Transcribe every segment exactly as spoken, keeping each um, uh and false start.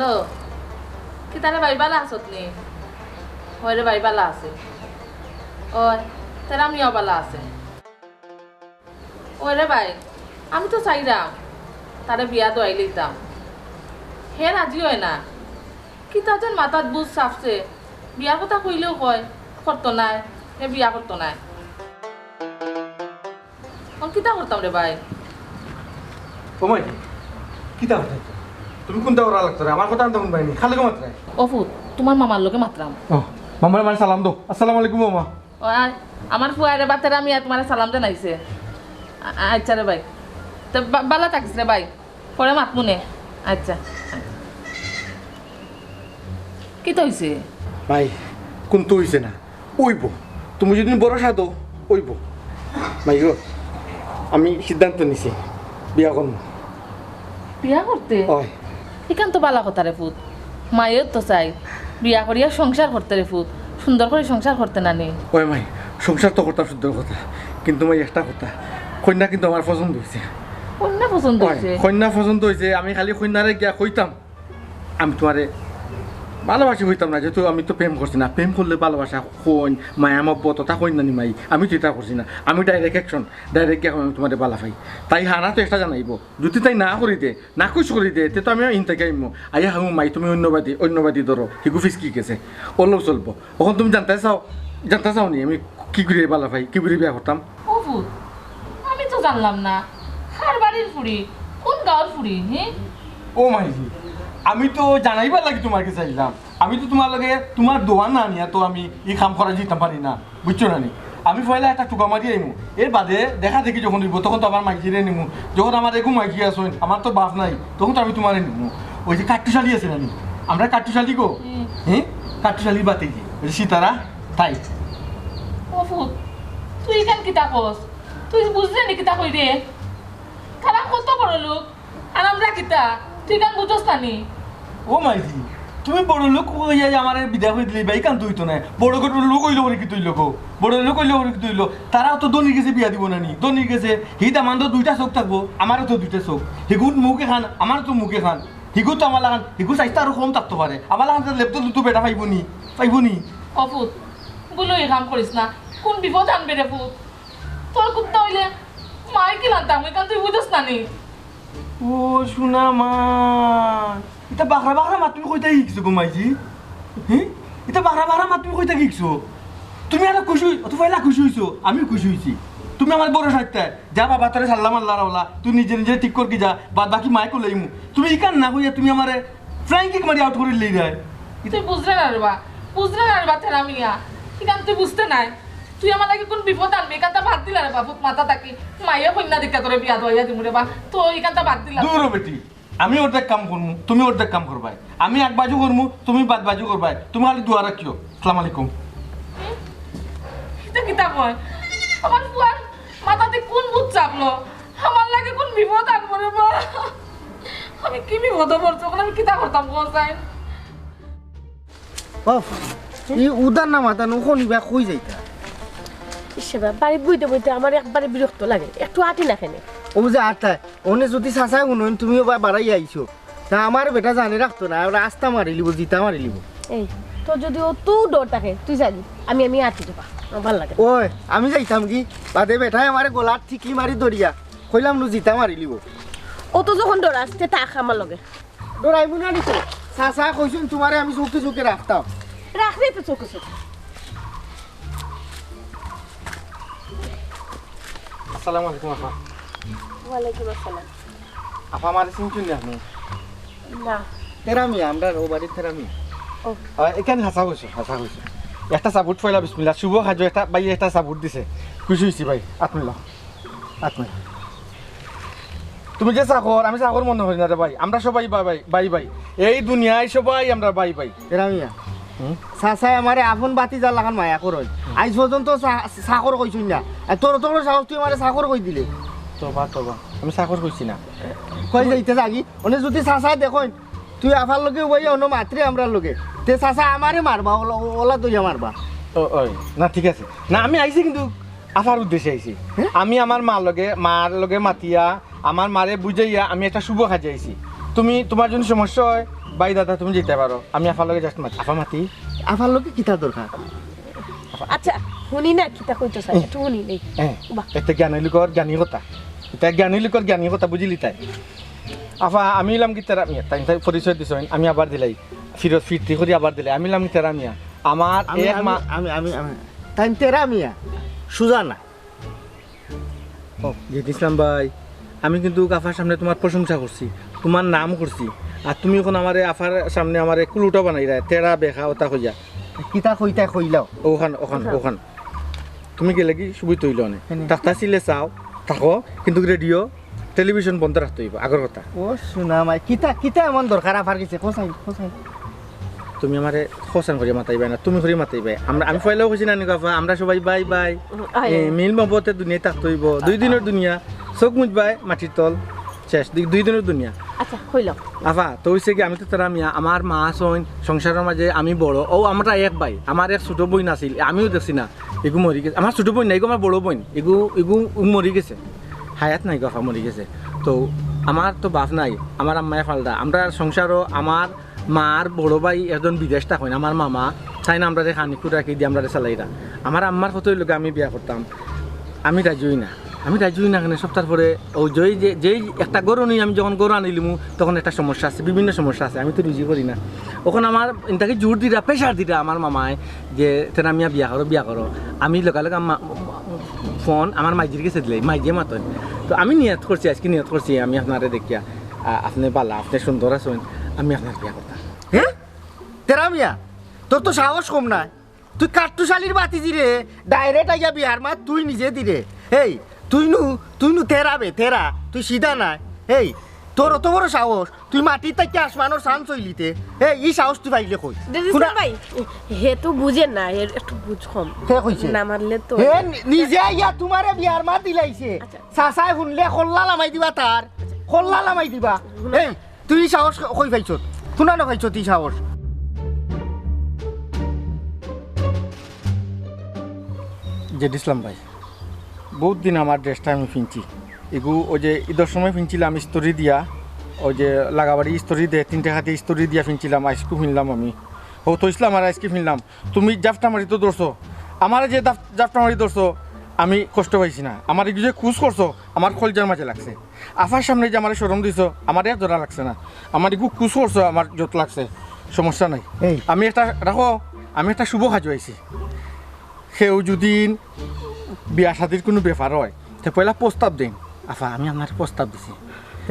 ও, কিতা রে ভাই, বালা আছত নি? অয় রে ভাই, বালা আছে। অয়, তেরা মিয়াও বালা আছে। অয় রে ভাই, আমি তো চাইরাম তারে বিয়া দেওয়াই লইতাম, হে রাজি অয় না। কিতা যেন মাথাত বুঝ চাপছে, বিয়ার কথা কইলেও কয় করতো নায়, হে বিয়া করতো নায়। অখন কিতা করতাম রে ভাই? ও মাই, কিতা করতাম? তুমি কুনতা করা লাগতো রে? আমার কথা আনতে হুনবায়নি, খালি গো মাত্রায়। ও ফুত, তুমার মামার লগে মাতরাম। ও, মামারে মানে সালাম দেও। আসসালামু আলাইকুম মামা। ও, আ-, আমার ফুয়ায় রে বা তেরা মিয়ায় তুমারে সালাম জানাইছে। আ-, আ-, আচ্ছা রে ভাই, তো বা-, বালা থাকিস রে ভাই, পরে মাতমুনে। আচ্ছা। কিতা অইছে? মাই, কুনতা অইছে না, অইবো। তুমি যদি ভরসা দেও, অইবো। মাই গো, আমি সিদ্ধান্ত নিছি, বিয়া করমু। বিয়া করতে? অয়। ইখান তো বালা কথা রে ফুত। মায়েও তো চাই বিয়া করিয়া সংসার করতে রে ফুত, সুন্দর করি সংসার করতে নানি। অয় মাই, সংসার তো করতাম সুন্দর কথা, কিন্তু মাই একটা কথা, কইন্যা কিন্তু আমার পছন্দ অইছে। কইন্যা পছন্দ অয়, অইছে? কইন্যা পছন্দ অইছে। আমি খালি কইন্যারে গিয়া কইতাম, আমি তুমারে ভালোবাসি কইতাম না, যেহেতু আমি তো প্রেম করছি না। প্রেম করলে ভালোবাসা কইন, মায়া মহব্বত ওটা কইন না নি মাই। আমি তো ইতা করছি না, আমি direct action, direct গিয়া কইমু আমি তুমারে বালা পাই। তাই হ্যাঁ না তো একটা জানাইবো, যদি তাই না করি দে, নাকচ করি দে, তে তো আমি ইন থাকি আইমু। আইয়া হামু মাই তুমি অন্য বাদি, অন্য বাদি ধরো, হিগু ফিসকি গেছে, অলাউ চলবো। অখন তুমি জানতায় চাও, জানতায় চাও নি আমি কি করি বালা পাই, কি করি বিয়া করতাম? ও ফুত, আমি তো জানলাম না, কার বাড়ির ফুড়ি, কুন গাঁওর ফুড়ি, হে? ও মাইজি, আমি তো জানাইবার লাগি তুমার গেছে আইলাম। আমি তো তুমার লগে, তুমার দোয়া না নিয়া তো আমি ই কাম করা যাইতাম পারি না, বুঝছো না নি? আমি পয়লা একটা টুকা মারি আইমু, এর বাদে দেখা দেখি যখন অইবো, তখন তো আমার মাইজিরে নিমু। যখন আমার এগু মাইজি আছইন, আমার তো বাপ নাই, তখন তো আমি তুমারে নিমু। ওই যে কাট্টুশালী আছে না নি, আমরা কাট্টুশালী গো, হুম। হে? কাট্টুশালীর বাতিজি, ওই যে সিতারা, তাই। ও ফুত, তুই ইখান কিতা কস? তুই বুঝরে নি কিতা কইরে? তারা কত বড় লোক, আর আমরা কিতা? তুই ইখান বুঝস না নি? ও মাইজি, তুমি বড় লোক অইয়া আমারে বিদায় করি দিলে, ভাই, ইখান তো অইতো নায়। বড় লোক অইলে পরে কিতা অইলো গো? বড় লোক অইলে পরে কিতা অইলো? তারাও তো ধনীর গেছে বিয়া দিবো না নি? ধনীর গেছে হি দামান্দর দুইটা চউখ থাকবো, আমারও তো দুইটা চউখ। হিগুর মুখ এখান, আমারও তো মুখ এখান। হিগু তো আমার লাখান, হিগুর সাইজটা আরো কম থাকতো পারে। আমার লাখান লেবদা দুধু বেটা পাইবো নি? পাইবো নি? ও ফুত, ভুল ই কাম করিস না। কুন বিপদ আনবে রে ফুত? তোর কুত্তা অইলে মাই কিলান থাকবো, ইখান তুই বুঝস না নি? ও সোনা মা, ইতা বাখরা বাখরা মাত তুমি কইতা শিখছো গো মাইজি? হি? ইতা বাখরা বাখরা মাত তুমি কইতা শিখছো? তুমি আরো খুশি অই-, অত পয়লা খুশি অইছো, আমিও খুশি অইছি। তুমি আমার বড় সাইজটা, যা বাবা তোরে সাল্লাম আল্লাহ রাওলা, তুই নিজে নিজে ঠিক কর কি যা, বাদ বাকি মাই কইলাইমু। তুমি ইখান না কইয়া তুমি আমারে flying kick মারি out করি লই যায়। তুই বুঝরে না রে বা, বুঝরে না রে বা, তেরা মিয়া। ইখান তুই বুঝতে নায়। তুই আমার লাগি কুন বিপদ আনবি? ইখানটা বাদ দিলা রে বা, ফুত মাথা থাকি। মাইয়া কইন্যা দেখিয়া তোরে বিয়া দেওয়াইয়া দিমু রে বা। তো ইখানটা বাদ দিলা। দূর হ বেটি, আমি অর্ধেক কাম করমু, তুমি অর্ধেক কাম করবায়। আমি আগ বাজু করমু, তুমি বাদ বাজু করবায়। তুমি খালি দোয়া রাখিও। আসসালামু আলাইকুম। ইতা কিতা কয়? আমার ফুয়ার মাথাত কুন ভূত চাপলো? আমার লাগি কুন বিপদ আনবো রে বা? আমি কি বিপদো পড়ছি? অখন আমি কিতা করতাম, কও চাই? ওফ, ই উদার না মাথা নু কোন বা কই যাইতা? ইস রে বা, বাড়িত বইতে বইতে আমার একবারে বিরক্ত লাগে, একটু আটি না কেনে। ও যে আটটায়, অনে যদি চাচায় হুনইন, তুমিও বা বাড়াই আইছো। তা আমার বেটা জানে রাখতো না, ওরা আস্তা মারিলিবো, জিতা মারিলিবো। এই, তোর যদি অত ডর থাকে, তুই যাবি, আমি, আমি আটি যাবা, আমার ভালা লাগে না। ওই, আমি যাইতাম কি? বাদে বেটায় আমারে গলাত ঠিকলি মারি ধরিয়া, কইলাম নু জিতা মারিলিবো। অত যখন ডরাস, তে থাক আমার লগে। ডরাইমু না নি তো। চাচায় কইছইন তুমারে আমি চউখে চউখে রাখতাম। রাখরে তো চউখে চউখে। আসসালামু আলাইকুম আপা। ওয়ালাইকুম আসসালাম। আপা, আমারে চিনছইন নি আপনে? না। তেরা মিয়া, আমরার অউ বাড়ির তেরা মিয়া। ও। আ, ইখান হাছা কইছো, হাছা কইছো। একটা চাপুট পয়লা বিসমিল্লাহ, শুভ কাজো একটা ভাইয়ে একটা চাপুট দিছে। খুশি অইছি ভাই, আত মিলাও। আত মিলাও। তুমি যে চাকর, আমি চাকর মনে করি না রে ভাই। আমরা সবাই ভাই ভাই, ভাই ভাই। এই দুনিয়ায় সবাই আমরা ভাই ভাই। তেরা মিয়া, হুম? চাচায় আমারে আপন ভাতিজার লাখান মায়া করইন। হুম। আইজ পর্যন্ত চা-, চাকর কইছইন না। আর তোর অত বড় সাহস, তুই আমারে চাকর কই দিলে? তবা, তবা। আমি চাকর কইছি না। কই যাইতে যাগি? অনে যদি চাচায় দেখইন, তুই আফার লগে উবাইয়া অনো মাতরে আমরার লগে। তে চাচায় আমারে মারবা, অলা, অলা ধরিয়া মারবা। ও, ওই, না, ঠিক আছে। না, আমি আইছি কিন্তু আফার উদ্দেশ্যে আইছি। হ্যাঁ? আমি আমার মার লগে, মার লগে মাতিয়া, আমার মারে বুঝাইয়া আমি একটা শুভ কাজে আইছি। তুমি, তুমার যদি সমস্যা অয়, ভাই দাদা, তুমি যাইতায় পারো, আমি আফার লগে just মাতি, আফা মাতি। আফার লগে কিতা দরকার? আচ্ছা, হুনি না, কিতা কইতো চাই, একটু হুনি নেই। হ্যাঁ, বাহ। এতে জ্ঞানী লোকর জ্ঞানী কথা, এটা জ্ঞানী লোকর জ্ঞানী কথা, বুঝিলিতায়? আফা, আমি ইলাম কি তেরা মিয়া, তাইন তাই পরিচয় দিছইন, আমি আবার দিলাই, ফিরত ফিরতি করি আবার দিলাই, আমি ইলাম কি তেরা মিয়া, আমার আমি এক আমি মা। আমি আমি আমি তাইন তেরা মিয়া, সুজা না। ও, জেড ইসলাম ভাই, আমি কিন্তু আফার সামনে তুমার প্রশংসা করছি, তুমার নাম করছি, আর তুমি অখন আমারে আফার সামনে আমারে কুলুটা বানাইরায়, তেরা বেকা ওটা কইয়া। কিতা কইতায় কইলাও। ওখান, ওখান, ওখান। তুমি গেলে কি সুবিধা অইলো নে? কেনে? থাকতা ছিলে চাও, থাকো, কিন্তু রেডিও, টেলিভিশন বন্ধ রাখতে অইবো, আগর কথা। ও সোনা মাই, কিতা, কিতা এমন দরকার আফার গেছে? কোসাই, কোসাই। তুমি আমারে হোসেন করিয়া মাতাইবায় না, তুমি করিয়া মাতাইবায়। আমরা, আমি পয়লাও কইছি না নি আফা, আমরা সবাই ভাই ভাই। আয়, এ, আয়। মিল মহব্বতে দুনিয়াত থাকতে অইবো। দুই দিনর দুনিয়া, চোখ মুজবায় মাটির তল, শেষ। দুই, দুই দিনর দুনিয়া। আচ্ছা, কইলাম। আফা, তো অইছে কি, আমি তো তেরা মিয়া, আমার মা আছইন, সংসারর মাঝে আমি বড়। ও, আমরা এক ভাই, আমার এক ছোট বইন আছিল, আমিও দেখছি না, এগু মরি গেছে। আমার ছোট বইন না, এগু আমার বড় বইন, এগু, এগু মরি গেছে, হায়াত নাই গো আফা, মরি গেছে। তো আমার তো বাপ নাই, আমার আম্মায় ফালদা। আমরা সংসারও আমার মার বড় ভাই একজন বিদেশ থাকইন, আমার মামা, তাইন আমরারে খানি খুরাকি দি আমরারে চালাইরা। আমার আম্মার কত অইলো গি আমি বিয়া করতাম, আমি রাজি অই না। আমি রাজি অই না কেনে, সপ্তাহ পরে ও যেই যে, যেই একটা গরু নিয়া আমি যখন গরু আনিলিমু, তখন একটা সমস্যা আছে, বিভিন্ন সমস্যা আছে, আমি তো রুজি করি না। অখন আমার ইনতাকি জোর দিরা, প্রেশার দিরা আমার মামায় যে, "তেরা মিয়া বিয়া করো, বিয়া করো।" আমি লগালগ আম্মা, ফোন আমার মাইজির গেছে দিলাই, মাইজে মাতইন। তো আমি নিয়ত করছি, আইজকে নিয়ত করছি, আমি আপনারে দেখিয়া, আ-, আপনে বালা, আপনে সুন্দর আছইন, আমি আপনারে বিয়া করতাম। হে? তেরা মিয়া, তোর তো সাহস কম নায়। তুই কাট্টুশালীর বাতিজিরে, direct আইয়া বিয়ার মাত তুই নিজে দিরে। এই, তুই নু, তুই নু তেরা বে, তেরা, তুই সিধা নায়। এই, তোর অত বড় সাহস, তুই মাটির থাকি আসমানর চান্স অইলিতে। এই, ই সাহস তুই পাইলে কই? জেড ইসলাম ভাই, হে তো বুঝে না, এর একটু বুঝ কম। হে কইছে? না মারলে তো হে নি-, নিজে আইয়া তুমারে বিয়ার মাত দিলাইছে। আচ্ছা। চাচায় হুনলে কল্লা লামাই দিবা তার, কল্লা লামাই দিবা। এই, তুই ই সাহস কই পাইছত? কুনানো পাইছত ই সাহস? জেড ইসলাম ভাই, বউত দিন আমার ড্রেসটা আমি ফিনছি। এগু ওই যে ইদর সময় ফিনছিলাম ইস্ত্রি দিয়া, ওই যে লাগাবাড়ি ইস্ত্রি দে, তিন টেকা দিয়া ইস্ত্রি দিয়া ফিনছিলাম, আইজকু ফিনলাম আমি। ও তো ইসলাম আর আইজকে ফিনলাম। তুমি জাফটা মারি তো ধরছো, আমারে যে জাফ-, জাফটা মারি ধরছো, আমি কষ্ট পাইছি না। আমার এগু যে কুচ করছো, আমার কলজার মাঝে লাগছে। আফার সামনে যে আমারে শরম দিছো, আমার এক জোড়া লাগছে না। আমার এগু কুচ করছো, আমার যত লাগছে, সমস্যা নাই। এই। আমি একটা, রাখো, আমি একটা শুভ কাজো আইছি। কেউ যদি বিয়া শাদির কুনু ব্যাপার অয়, তে পয়লা প্রস্তাব দেইন। আফা, আমি আপনারে প্রস্তাব দিছি।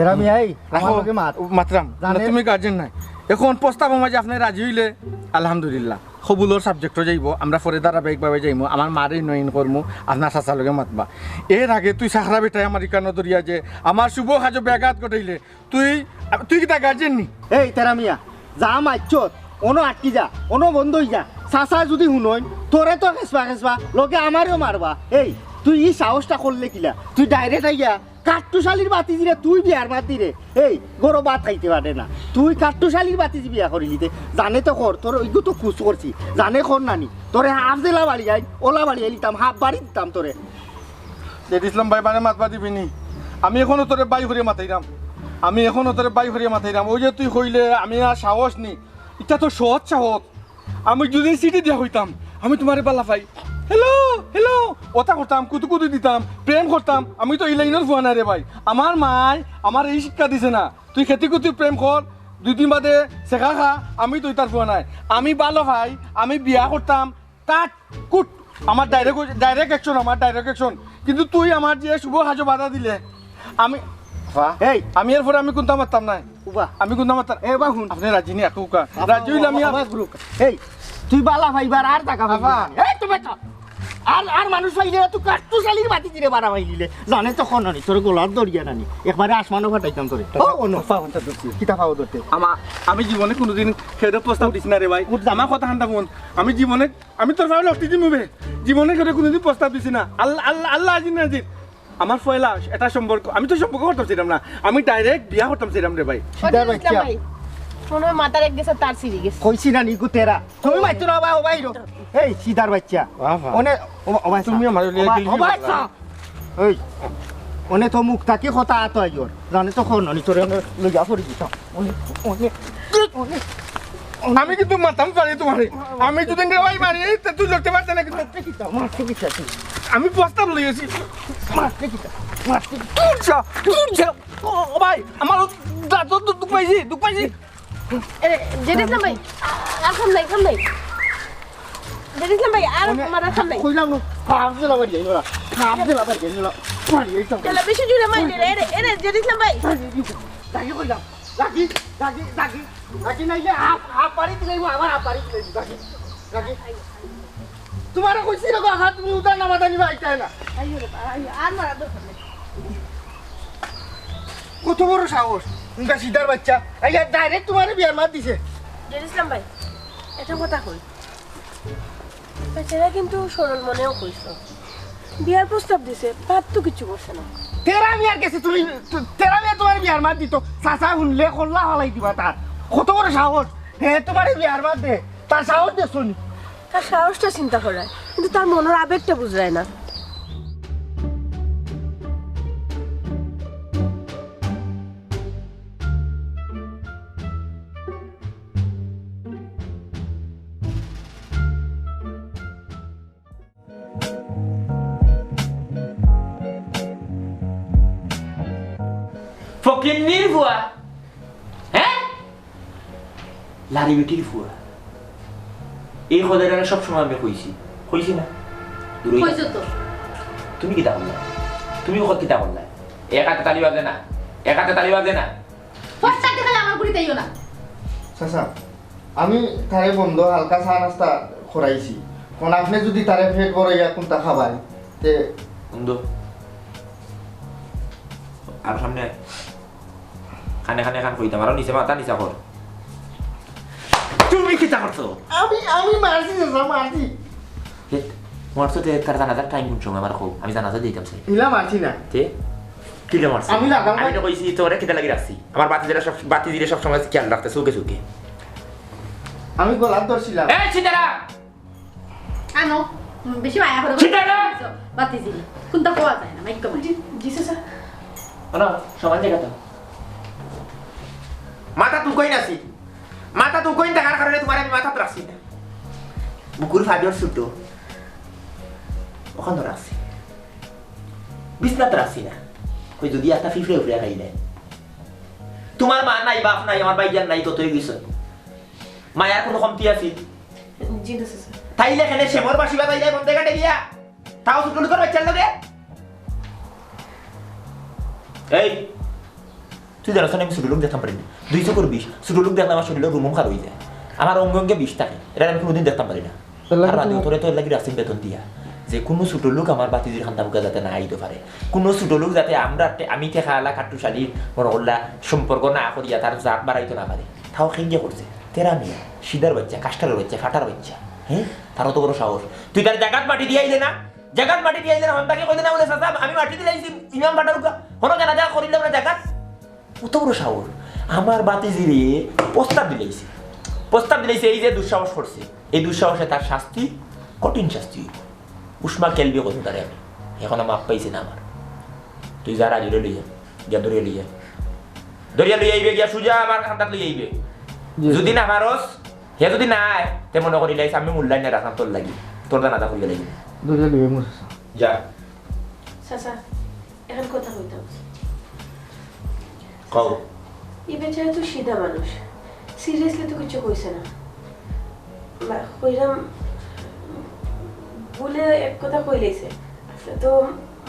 এরা আমি এই, আমার রাখো, লগে মাত। মাতরাম। না, জানে- তুমি গার্জেন নাই। অখন প্রস্তাবর মাঝে আপনে রাজি অইলে, আলহামদুলিল্লাহ। কবুলর সাবজেক্টও যাইবো, আমরা পরে ধারাবাহিকভাবে যাইমু, আমার মারে ইনো ইন করমু, আপনার চাচার লগে মাতবা। এর আগে তুই সাকরা বেটায় আমার ইকানো ধরিয়া যে আমার শুভ কাজো ব্যাঘাত ঘটাইলে, তুই, তুই কিতা গার্জেন নি? এই তেরা মিয়া, যা মাতছত, অনো আটকি যা, অনো বন্ধ অই যা। চাচা যদি হুনইন, তোরে তো খেসবা খেসবা, লগে আমারেও মারবা। এই, তুই ই সাহসটা করলে কিলা? তুই direct আইয়া কাট্টুশালীর বাতিজিরে তুই বিয়ার মাত দিরে। এই, গরু ভাত খাইতে পারে না। তুই কাট্টুশালীর বাতিজি বিয়া করিলিতে। জানে তো কর, তোর ওইগু তো কুচ করছি। জানে কর নানি। তোরে হাফ জেলা বাড়ি আইন, ওলা বাড়ি আইলিতাম, হাফ বাড়ি দিতাম তোরে। জেড ইসলাম ভাই, বারে মাতবা দিবিনি। আমি অখনো তোরে ভাই করিয়া মাতাইরাম। আমি অখনো তোরে ভাই করিয়া মাতাইরাম। ওই যে তুই কইলে, আমি আর সাহস নি। ইটা তো সহজ সাহস। আমি যদি চিঠি দিয়া কইতাম, "আমি তুমারে বালা পাই, hello, hello," ওটা করতাম, কুতু কুতু দিতাম, প্রেম করতাম। আমি তো ই লাইনর ফুয়া না রে ভাই। আমার মায় আমারে ই শিক্ষা দিছে না। তুই খেতি কুতি প্রেম কর, দুই দিন বাদে ছেকা খা, আমি তো ইতার ফুয়া নায়। আমি বালা পাই, আমি বিয়া করতাম, কাট, কুট। আমার direct, direct action, আমার direct action। কিন্তু তুই আমার যে শুভ কাজো বাধা দিলে, আমি, এই। আমি এরপরে আমি কুন্তা মাততাম নায়। উবা। আমি কুন্তা মাততাম। এ, উবা, হুন। আপনে রাজি নি, আকু উকা। আবা, রাজি অইলে আমি আবা, আবা, group। এই, তুই বালা পাইবার আর জাগা পাইবি আবা। না। এই, তুমি তো, আর, আর মানুষ পাইলে তুই কাট্টুশালীর বাতিজিরে বাড়া পাইলিলে। জানে তো কর নানি, তোর গলার দরিয়া নানি। একবারে আসমানো ফাটাইতাম তোরে। ও, ও, নো। পাও ধরতে। কিতা পাও ধরতে? আমা-, আমি জীবনে কুনুদিন কেউরে প্রস্তাব দিছি না রে ভাই। উঠ, যা। আমার কথা হান্ডা ফোন। আমি জীবনে আমি তোর পাও লকটি দিমু বে। জীবনে কেউরে কুনুদিন প্রস্তাব দিছি না। আল্লাহ, আল্লাহ, আল্লাহ আজিজ নাজির। আমার পয়লা এটা সম্পর্ক, আমি তো সম্পর্ক করতাম চাইরাম না। আমি direct বিয়া করতাম চাইরাম রে ভাই। সিধার বাচ্চা। ভাই, শোনো, মাথার এক গেছে, তার সিঁড়ি গেছে। কইছি না নি, ইগু তেরা। তুমি মাইতো না, বাবা, ও বাইরো। এই, সিধার বাচ্চা। বাবা। অনে, ও, ও ভাই তুমি সাহেব। আমার ও ভাই, ও ভাই সাহেব। এই, অনে তো মুখ থাকি কথা আতো আইওর। জানে তো কর নানি, তোরে অনে লইয়া পড়ি দিতাম। অনে, অনে, আমি কিন্তু মারতাম পারি তোমারে। আমি যদি রেওয়াই মারি, তে তুই লড়তে পারতে না কিন্তু। মারতে কিতা? মারতে কিতা তুই? আমি প্রস্তাব লইছি। মারতে কিতা? মারতে কিতা? দূর যা, দূর যা। ও, ও ভাই, আমার দাঁত তো দুখ পাইছি, দুখ পাইছি। এরে, জেড ইসলাম ভাই, আ-, আর কাম নাই, কাম নাই। জেড ইসলাম ভাই, আর মানে, আমার আর কাম নাই। কইলাম না, হাফ দিলা বাড়ি যাই না, হাফ দিলা বাড়ি যাই না, বাড়ি যাই তো। চলো, বেশি জোরে মারি দে, এরে, এরে, জেড ইসলাম ভাই। রাগি কইলাম, রাগি, রাগি, রাগি, রাগি নাইলে হাফ, হাফ বাড়ি দিলে আমার হাফ বাড়ি দিলে রাগি, রাগি। তোমারে কইছি রে গো, হাত তুমি উদার না মাথা নিবা আইতায় না। আইও রে বা, আইও, আর মারা দরকার নাই। কত বড় সাহস, উনকা সিদার বাচ্চা, আইয়া ডাইরেক্ট তোমারে বিয়ার মাত দিছে। জেড ইসলাম ভাই, একটা কথা কই, বেচারা কিন্তু সরল মনেও কইছো, বিয়ার প্রস্তাব দিছে, পাপ তো কিচ্ছু করছে না। তেরা মিয়ার গেছে তুমি, তু-, তেরা মিয়া তোমার বিয়ার মাত দিত, চাচা হুনলে কল্লা ফালাই দিবা তার। কত বড় সাহস, হে তোমার বিয়ার মাত দে, তার সাহস দেখছো নি? তার সাহসটা চিন্তা করায়, কিন্তু তার মনের আবেগটা বুঝায় না। ফকিন্নির ফুয়া, হ্যাঁ? লারি বেটির ফুয়া। এই কথাটা সব সময় আমি কইছি, কইছি না? দূরই কইছো তো। তুমি কিতা করলা? তুমি ওখানে কিতা করলা? এক হাতে তালি বাজে না, এক হাতে তালি বাজে না। ফস্তাতে খালি আমার গুড়িতে আইও না। চাচা, আমি তারে বন্ধ হালকা চা নাস্তা করাইছি। কোন আপনি যদি তারে পেট ভরাইয়া কোনটা খাবাই, তে বন্ধ। আর সামনে আয়। কানে কানে কান কইতাম, আরো নিচে মাথা নিচা কর। তুমি কিতা করছো? আমি, আমি মারছি চাচা, মারছি। হে, মারছো তে তার জানাজার টাইম কোন সময় আমার কও? আমি জানাজা দিতাম চাই। ইলা মারছি না। তে? কিলা মারছি? আমি লাগাম আমি না। তো কইছি তোরে কিতা লাগি রাখছি। আমার বাতি যেটা সব, বাতি দিলে সব সময় খেয়াল রাখতে চোখে চোখে। আমি গলাত ধরছিলাম। এই সিতারা! আনো, হুম, বেশি মায়া করে সিতারা! বাতি দিলে। কোনটা পাওয়া যায় না, মাইক কমায়। জি, জি, স্যার। আনো, সমান জায়গা তো। মাথা তুকই নাছি। মাথা তুকই থাকার কারণে তোমার আমি মাথাত রাখছি না। বুকুর ফাজর ছুটো। ওখান তো রাখছি। বিছনাত রাখছি না। কই যদি একটা ফিফড়ে উফড়ে খাই দেয়। তোমার মা নাই, বাপ নাই, আমার ভাইজান নাই, কত হয়ে গেছে। মায়ার কোনো কমতি আছে? জি না, স্যার। তাইলে এখানে সেমর বাসি বাজাই যায় বন্ধে ঘাটে গিয়া। তাও ছোট লোকের বাচ্চার লগে। এই, তুই জানোস না আমি ছোট লোক দেখতাম পারি না। দুই চকুর বিষ, ছোট লোক দেখলে আমার শরীরে রুমুম খার হয়ে যায়। আমার অঙ্গে অঙ্গে বিষ থাকে, এটা আমি কোনোদিন দেখতাম পারি না। তাহলে আর কি রাতে তুমি উঠরে তো এর লাগি রাখছি বেতন দিয়া, যে কোনো ছোট লোক আমার বাতিজির খান্দা মুখে যাতে না আইতে পারে, কোনো ছোট লোক যাতে আমরা টে-, আমি ঠেকালা কাট্টুশালি মনে করলা সম্পর্ক না করিয়া তার জাত বাড়াইতে না পারে। তাও খেঙ্গে করছে, তেরা মিয়া, সিদার বাচ্চা, কাস্টারের বাচ্চা, ফাটার বাচ্চা, হ্যাঁ, তার অত বড় সাহস। তুই তার জাগাত মাটি দিয়ে আইলে না, জাগাত মাটি দিয়ে আইলে না, হন্তাকে কইলে না বলে, "চাচা, আমি মাটি দিলে আইছি, ইমাম ফাটার উকা, হনো কেন দেখা করিলে আমরা জাগাত?" অত বড় সাহস। আমার বাতিজিরে প্রস্তাব দিলাইছে, প্রস্তাব দিলাইছে, এই যে দুঃসাহস করছে, এই দুঃসাহসে তার শাস্তি, কঠিন শাস্তি হইব। উষ্মা কেলবি কত তারে আমি, এখনো মাপ পাইছি না আমার। তুই যা রাজুরে লইয়া, গিয়া ধরিয়া লইয়া, ধরিয়া লইয়া আইবে, গিয়া সুজা আমার খান্দাত লইয়া আইবে। জি। যদি না পারস, হে যদি না আয়, তে মনে করি লাইস আমি মূল্যায়ন না রাখলাম তোর লাগি, তোর দানা দা করিয়া লাগি। ধরিয়া লইয়া মুসা। যা। চাচা, এখন কথা কইতাম। কও। এই বেচারা তো সিধা মানুষ, সিরিয়াসলি তো কিছু কইছে না। বা, কইলাম, ভুলে এক কথা কইলাইছে, আপনি তো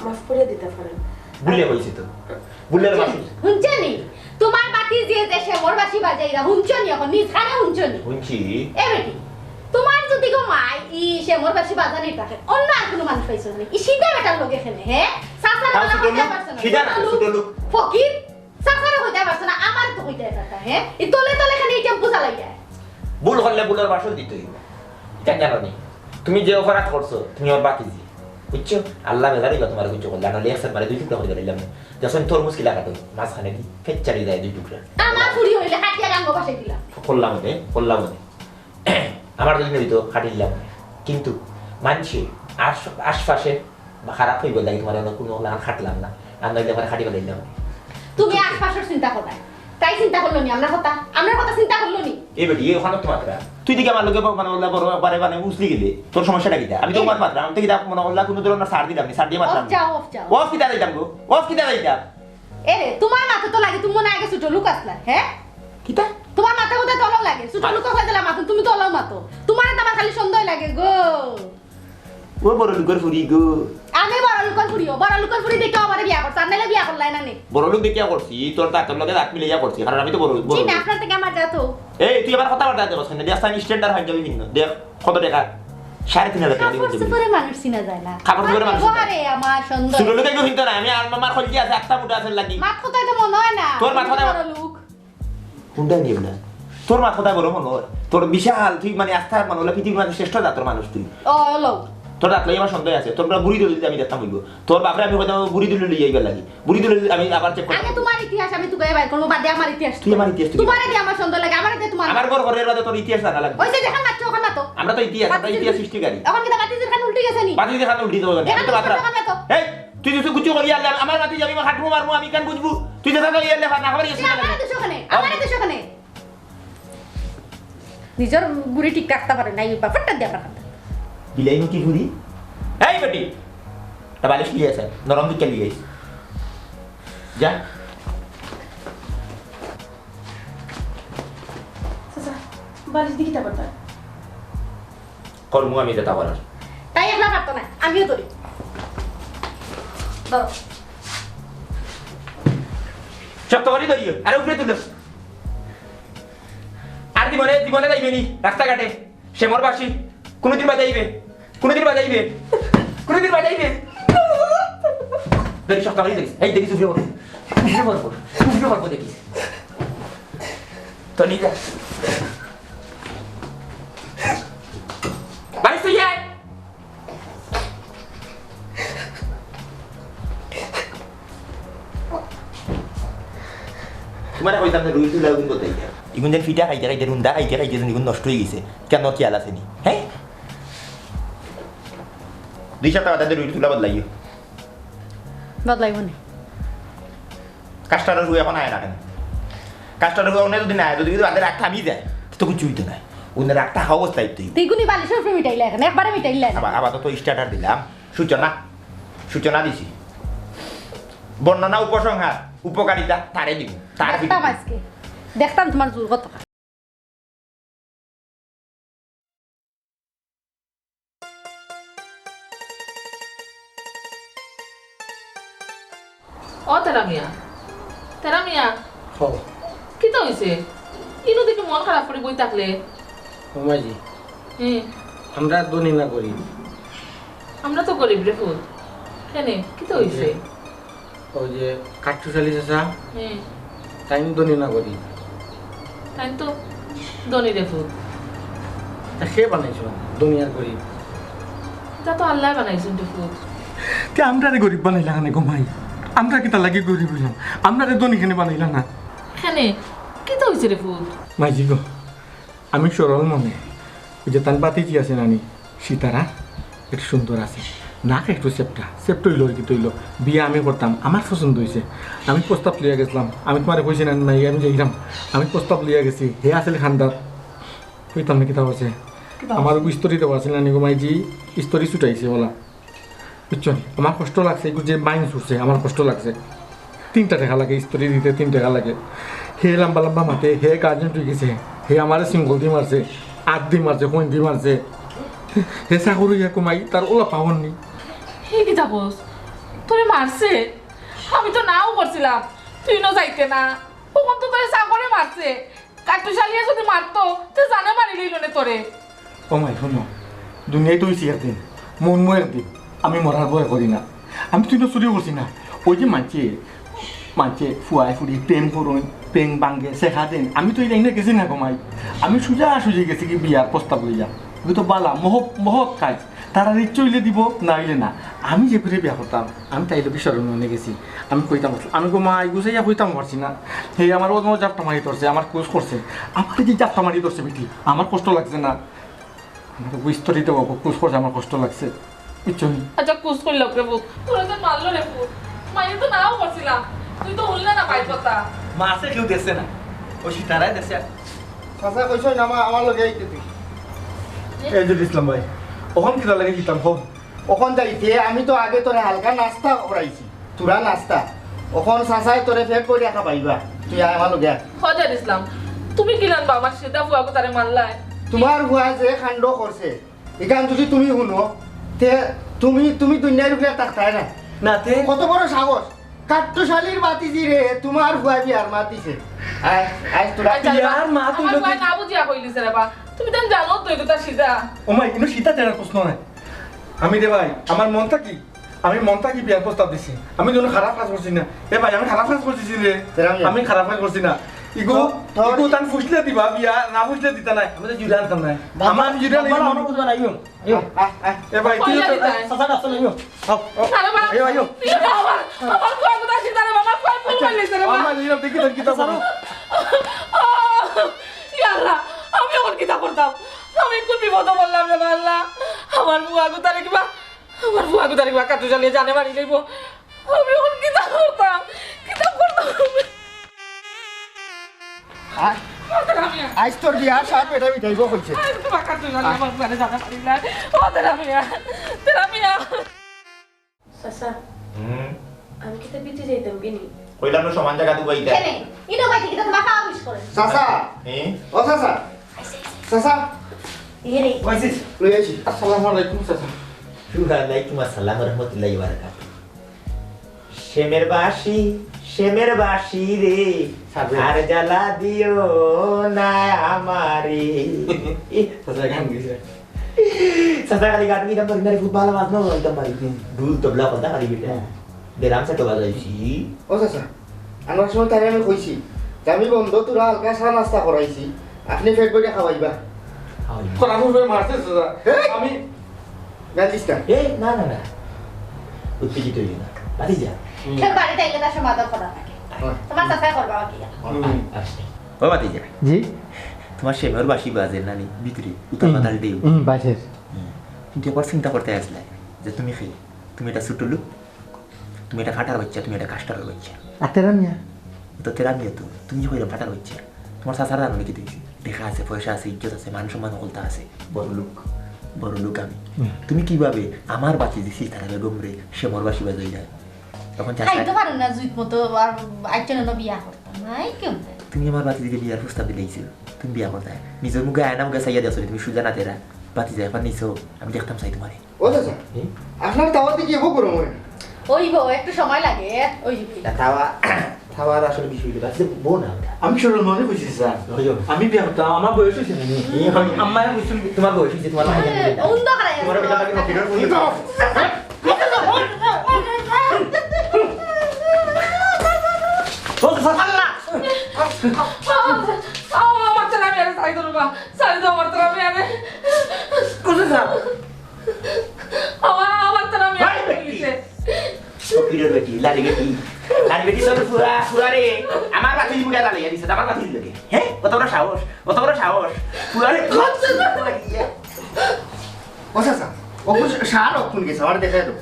মাফ করে দিতে পারেন। ভুলে কইছি তো। ভুলের মাফি। হুনছনি? তোমার বাতি যে যে সেমর বাসি বাজাইরা, হুনছনি? এখন নিজ কানে হুনছনি? হুনছি। এ বেটি, তোমার যদি গো মাই ই সেমর বাসি বাজানি থাকে, অন্য আর কোনো মানুষ পাইছো না? ই সিধা বেটার লগে খেলে, হ্যাঁ? চাচার তাও বেলা ছোট কইতে লোক, পারছো না। সিধা না, ছোট লোক। ছোট লোক। ফকির, চাচারে কইতে পারছো না, আমার তো কইতে পারতা, হ্যাঁ? ই তলে তলে খালি ই টেম্পু চালাইয়া। ভুল করলে ভুলর মাসুল দিতে হইব। এটা জানো নি? তুমি যে অপরাধ করছো, তুমি আমার বাতিজি। বুঝছো? আল্লাহ বেজার হইবা তোমার কিছু করলে, নাহলে একসাথে মারে দুই টুকরা করে দিলাম। যখন তরমুজ কিলা কাটো, মাঝখানে দি ফেচ্চারি যায় দুই টুকরা। আমার চুরি হইলে কাটিয়া গাঙ্গো পাশে দিলাম। করলাম নে, করলাম নে। আমার যদি হইতো, কাটিলাম নে। কিন্তু মানছে আশ-, আশপাশে বা খারাপ হইব লাগে তোমার অন্য কোনো লাগান কাটলাম না। আর নইলে আমার কাটি ফেলাইলাম। তুমি আশপাশের চিন্তা করো না। তাই চিন্তা করলো নি আমরার কথা? আমরার কথা চিন্তা করলো নি? এই বেটি, এই ওখানে তো মাতরা। তুই দেখি আমার লগে মানে ওলা বড় একবারে মানে উছলি গেলে, তোর সমস্যাটা কিতা? আমি তো এ- ওখানে মাতরা, আমি তো কিতা মনে করলা কোনো ধরনের ছাড় দিলাম নি, ছাড় দিয়া মাতলাম। অফ যাও, অফ যাও। অফ কিতা দিতাম গো? অফ কিতা দিতাম? এ রে, তোমার মাথা তো লাগে, তুমি মনে আগে ছোট লোক আসলা, হ্যাঁ? কিতা? তোমার মাথা কোথায় তলাও লাগে? ছোট লোক হয়ে গেলে মাথা, তুমি তলাও মাতো। তোমার তো আমার খালি সন্দেহ লাগে গো। ও বড় লোকের ফুরি গো। আমি বড় লোকের ফুরি, ও বড় লোকের ফুরি দেখে আমারে বিয়া করছে, আর নাইলে বিয়া করলাই না নে। বড় লোক দেখিয়া করছি, তোর দাঁতর লগে দাঁত মিলাইয়া করছি, কারণ আমি তো বড় লোক, বড় জি না, লোক। আপনার থেকে আমার যা তো। এই, তুই আবার কথাবার্তা দেখছ না, দেখ আমি স্ট্যান্ডার্ড পাঞ্জাবি পিন্দ, দেখ কত টাকা, সাড়ে তিন হাজার টাকা দিয়ে কাপড় পিন্দ। চোপড়ে মানুষ চিনা যায় না। কাপড় চোপড়ে মানুষ চিনা যায়। আরে আমার সুন্দর। ছোট লোকে কেউ কিনতো না, আমি আর আমার খলকি আছে, আটটা মুঠা আছে লাগি। মাত কথায় তো মনে হয় না। তোর মাত কথা বড় লোক। কোনটা নিয়ে না? তোর মাত কথা বড় মনে হয়। তোর বিশাল, তুই মানে আস্তা মানে ওলা পৃথিবীর মাঝে শ্রেষ্ঠ জাতর মানুষ তুই। ও, হলো। তোর দাঁত লই আমার সন্দেহ আছে। তোর বুড়ি দলিল আমি দেখতাম হইব। তোর বাপরে আমি কইতাম বুড়ি দলিল লই আইবার লাগি। বুড়ি দলিল আমি আবার চেক করতাম। আগে তোমার ইতিহাস আমি তুকাইয়া বাইর করবো, বাদে আমার ইতিহাস। তুই আমার ইতিহাস তুই তোমারে দিয়ে আমার সন্দেহ লাগে, আমারে দিয়ে তোমার। আমার ঘর ঘরের বাদে তোর ইতিহাস জানা লাগবে। ওই যে যেখান মারছো, ওখান মাতো। আমরা তো ইতিহাস, আমরা বাতিজির ইতিহাস সৃষ্টিকারী। এখন কিতা বাতিজির খান উল্টে গেছে নি? বাতিজির খান উল্টে যাবে। এখন কিতা মাত্রা? এই, তুই যদি গুচি করি আনলে আমার মাটি যাবি, হাঁটবো মারবো, আমি কেন বুঝবো? তুই যেটা করি আনলে না, আমার ইয়ে না, আমার দেশ ওখানে, আমার দেশ ওখানে। নিজের গুড়ি ঠিক রাখতে পারে না, এই ব্যাপারটা দিয়ে আমার কথা। বিলাই মুখী ঘুরি। এই বেটি, তা বালিশ নিয়ে আসে, নরম দিকে নিয়ে আইস। যা। চাচা, বালিশ দি কিতা করতা? করমু আমি যেটা করার। তাই একলা পারতো না, আমিও ধরি। ধরো। শক্ত করি ধরিও, আরে উপরে তুলো। আর জীবনে, জীবনে যাইবে নি রাস্তাঘাটে। সে মোর বাসি। কোনোদিন বাজাইবে, কোনোদিন বাজাইবে, কোনোদিন বাজাইবে। দেখি শক্ত করি দেখিস, এই দেখিস উপরে পড়বো, উপরে পড়বো, উপরে পড়বো দেখিস। তো নিয়ে যা। বাড়ি তুই আয়। তোমারে কইতাম যে রুই তুলা গুণ কোথায় গেল? ইগুন যেন ফিটা খাইতে খাইতে, রুন্দা খাইতে খাইতে যেন ইগুন নষ্ট হয়ে গেছে। কেন খেয়াল আছে নি? হ্যাঁ? দুই সপ্তাহ বাদে রুই তুলা বদলাইও। বদলাইব নি? কাস্টারর হু এখন আয় না কেন? কাস্টারর হু অনেক যদি না আয়, যদি কিন্তু বাদে রাগ থামি যায়, তো কিছু হইতো না। অন্য রাগটা অবস্থায় তুই। তুই গুনি বালিশের উপরে মিটাইলে এখন, একবারে মিটাইলে না। আবার, আবার তো, তো স্টার্টার দিলাম। সূচনা, সূচনা দিছি। বর্ণনা, উপসংহার, উপকারিতা, তারে দিব। তারে দিব। দেখতাম আজকে। দেখতাম তোমার জোর কত। ও তেরা মিয়া, তেরা মিয়া, হো। কিতা হইছে? ইনো দেখি মন খারাপ করে বই থাকলে। ও মাইজি, হুম। আমরা ধনী না গরিব? আমরা তো গরিব রে ফুত। কেনে? কিতা হইছে? ওই যে কাঠুশালী চাচা, হুম। তাইন ধনী না গরিব? তাইন তো ধনী রে ফুত। তা কে বানাইছো ধনী আর গরিব? তা তো আল্লাহ বানাইছইন রে ফুত। তে আমরারে গরিব বানাইলা কেনে গো মাই? আমরা কিতা লাগি গরিব হইলাম? আমরারে ধনী কেনে বানাইলা না? কেনে? কিতা হইছে রে ফুত? মাইজি গো, আমি সরল মনে, ওই যে তান বাতিজি আছে নানি, সিতারা, একটু সুন্দর আছে, নাক একটু চেপটা, চেপটা হইলো আর কি তৈলো, বিয়া আমি করতাম, আমার পছন্দ হইছে। আমি প্রস্তাব লইয়া গেছিলাম, আমি তোমারে কইছি না, নাই, আমি যাইরাম, আমি প্রস্তাব লইয়া গেছি, হে আসলে খান্দার, কইতাম না কিতা হইছে। কিতা আমার হইছে? ইস্ত্রি দেওয়া আছে নানি গো মাইজি, ইস্ত্রি ছুটাইছে ওলা। বুঝছো নি? আমার কষ্ট লাগছে, এগু যে মাইন ছুটছে, আমার কষ্ট লাগছে। তিনটা টেকা লাগে, ইস্ত্রি দিতে তিন টেকা লাগে। হে লম্বা লম্বা মাতে, হে গার্জেন হয়ে গেছে, হে আমারে সিঙ্গল দি মারছে, আত দি মারছে, কইন দি মারছে। হে চাকরি ইয়া কমাই, তার ওলা পাওয়ার নেই। হে কিতা কস? তোরে মারছে? আমি তো নাও করছিলাম, তুই না যাইতে না। তখন তো তোরে চাকরে মারছে। কাট্টু শালিয়ে যদি মারতো, তে জানে মারি লইল নে তোরে। ও মাই, হুনো, দুনিয়াত তো হইছি একদিন, মরমু একদিন, আমি মরার ভয় করি না। আমি তো ইনো চুরি করছি না। ওই যে মানষে, মানষে ফুয়ায় ফুড়ি প্রেম করইন, প্রেম ভাঙ্গে, শেখা দেন, আমি তো এই লাইনে গেছি না গো মাই। আমি সুজা সুজি গেছি কি বিয়ার প্রস্তাব লইয়া। এগু তো বালা, মহৎ, মহৎ কাজ। তারার ইচ্ছে হইলে দিব, না হইলে না। আমি যে করে বিয়া করতাম, আমি তাই লোকে শরম মনে গেছি। আমি কইতাম পারছি, আমি গো মা, এগু চাইয়া কইতাম পারছি না। হে আমার অন্য জাপটা মারি ধরছে, আমার কুস করছে। আমার যে জাপটা মারি ধরছে বেটি, আমার কষ্ট লাগছে না। আমার বিস্তরিত বাবু কুস করছে, আমার কষ্ট লাগছে। বুঝছো নি? আচ্ছা, কুস করল রে পুত, তোরা তো মারলো রে পুত। মাইরে তো নাও করছিলাম, তুই তো হুনলে না মাইর কথা। মাছে কেউ দেখছে না, ওই সীতারায় দেখছে। চাচা কইছইন না, আমার লগে আইতে তুই। এই যে ইসলাম ভাই, অখন কিতা লাগে কিতাম কও? অখন যাইতে আমি তো আগে তোরে হালকা নাস্তা করাইছি, তুরা নাস্তা। অখন চাচায় তোরে পেট ভরিয়া খাবাইবা, তুই আয় আমার লগে আয়। হজার ইসলাম, তুমি কিলান বা আমার সিধা ফুয়াগুতারে মারলায়? তুমার ফুয়ায় যে কাণ্ড করছে, ইখান যদি তুমি হুনো, তে তুমি, তুমি দুনিয়ার উপরে থাকতায় না। না তে? কত বড় সাহস! কাট্টুশালীর বাতিজি রে, তুমার ফুয়ায় বিয়ার মাত দিছে। আয়, আয় তোরা। আচ্ছা, বিয়ার মাত আমার দিল ফুয়ায় কি? না বুঝিয়া কইলিছে রে বা। তুমি তো জানো তো এগুতা সিধা। ও মাই, কিন্তু সিধা তেরা প্রশ্ন নাই। আমি রে ভাই, আমার মন থাকি, আমি মন থাকি বিয়ার প্রস্তাব দিছি। আমি কোনো খারাপ কাজ করছি না। এ ভাই, আমি খারাপ কাজ করছি রে। তেরা মিয়া। আমি খারাপ কাজ করছি না। ইগু, তো, তো ইগু তান ফুসলে দিবা বিয়া, না ফুসলে দিতা নাই। আমি তো জুড়ে আনতাম নাই। আমার জুড়ে আমার নেই। মনে বুঝবা না, ইয়ো। আয়, আয়, আয়। এ ভাই, তুই কইলে তো দিতাই। চাচা, ডাকছো না, ইয়ো। আও, আও। আরে বাবা। আইও, আইও। ইরে বাবা, আমার ফুয়া কোথায় আছে? আরে বাবা, ফুয়া ফুল মারলিছে রে বাবা। আমার ইয়ে দেখি, দেখি, দেখি, দেখি। ইয়া আল্লাহ, আমি অখন কিতা করতাম? আমি কোন বিপদো পড়লাম রে বা আল্লাহ। আমার ফুয়া কোথায় রে কিবা? আমার ফুয়া কোথায় রে কিবা? কাট্টুশালীয়ে জানে মারি লইবো। আমি অখন কিতা করতাম? কিতা করতাম? আয়। মারতে না মিয়া। আইজ তোর বিয়ার সাত বেটা মিটাইব কইছে। আরে, তোমার কাছে জানি আমার ঘরে জানা পারি না। ও, তেরা মিয়া, তেরা মিয়া। চাচা, হুম? আমি কিতা ভিতরে যাইতাম কিনি? কইলাম না সমান জায়গা দুবাই দিতা। কেনে? ইনো বাইতে কিতা তোমার খাওয়া মিস করে? চাচা। হ্যাঁ? ও চাচা। চাচা। ইয়ে রে। ওয়াইসিস। লই আইছি। আসসালামু আলাইকুম চাচা। ওয়ালাইকুম আসসালাম ওয়া রাহমাতুল্লাহি ওয়া বারাকাতুহু। শ্যামের বাঁশি, শ্যামের বাঁশি রে, সাজে। আর জ্বালা দিও না আমারে। চাচা গান গেছে। চাচা খালি গান গেতাম পারি না রে, খুব ভালা বাজনা বাজাইতাম পারি। ঢুল তবলা কথা খালি বেটা। হ্যাঁ। বেরাম সে তো বাজাইছি। ও চাচা, আনোয়ার সময় তারে আমি কইছি, যে আমি বন্ধ তোরা হালকা চা নাস্তা করাইছি, আপনি পেট ভরে খাওয়াইবা। খাওয়াইবা। করার উপরে মারছে চাচা। এই! আমি গান দিস না। এই, না, না, না। উত্তেজিত হইও না। বাড়ি যা। হুম। সে বাড়িতে আইলে তার সমাধান করা থাকে। হয়। তোমার চাচাই করবা বাকি। হুম। আচ্ছা। ও বাড়ি যা। জি? তোমার শ্যামের বাঁশি বাজে নানি ভিতরে, উতাল হুম। পাতাল ঢেউ। হুম, বাজের। হুম। কিন্তু একবার চিন্তা করতে আসলে যে তুমি কি? তুমি একটা ছোট লোক, তুমি একটা ফাটার বাচ্চা, তুমি একটা কাস্টারের বাচ্চা। আর তেরা মিয়া? তো তেরা মিয়া তো, তুমি যে কইলাম ফাটার বাচ্চা। তোমার চাচারা জানো নাকি দেখছি? দেখা আছে, পয়সা আছে, ইজ্জত আছে, মান সম্মান হকলতা আছে। বড় লোক। বড় লোক আমি। হুম। তুমি কিভাবে আমার বাতি দিছি তারা বেগম রে, সে মোর বাঁশি বাজাই যায়? তখন চাচা খাইতে পারেন না, জুইত মতো আর আইচ্ছা না বিয়া করতাম। নাই কেউ নাই। তুমি আমার বাতি দিকে বিয়ার প্রস্তাব দিলাইছো। তুমি বিয়া করতায়। নিজের মুখে আয়না মুখে চাইয়া দেখছো, তুমি সুজা না তেরা। বাতি যায়, একবার নিছো, আমি দেখতাম চাই তোমারে। ও চাচা, হুম? আপনার তাওয়াতে কি এগো গরম হয় না? ওই গো, একটু সময় লাগে, ওই যে। না, তাওয়া, তাওয়ার আসলে বিষয় হইলো, আসলে বউ না ওটা। আমি সরল মনে কইছি, স্যার। ওই যে। আমি বিয়া করতাম, আমার বয়স হইছে না। এই হয়। আম্মায় কইছিল, তোমার বয়স হইছে, তোমার ভাই জানে না। অন্ধ করাই তোমার আছে। বেটা লাগে ফকিরের মধ্যে। ও, স্যার, স্যার, না। ও, ও, আমার তো নামে আরে সাইদ বাবা, সাইদ আমার তো নামে আরে। কোথায় স্যার? আমার, আমার তো নামে ভাই, আরে বেটি। পুলিশে। ফকিরের বেটি, লারি বেটি। লারি বেটি তোর ফুয়া, ফুয়া রে। আমার বাতির মুখে লাগাইয়া দিছে, আমার বাতির লোকে। হ্যাঁ? কত বড় সাহস, কত বড় সাহস। ফুয়া রে, কত বড় ইয়ে। ও চাচা, ও কোন সার, ও কোন গেছে? আমার দেখাই দাও।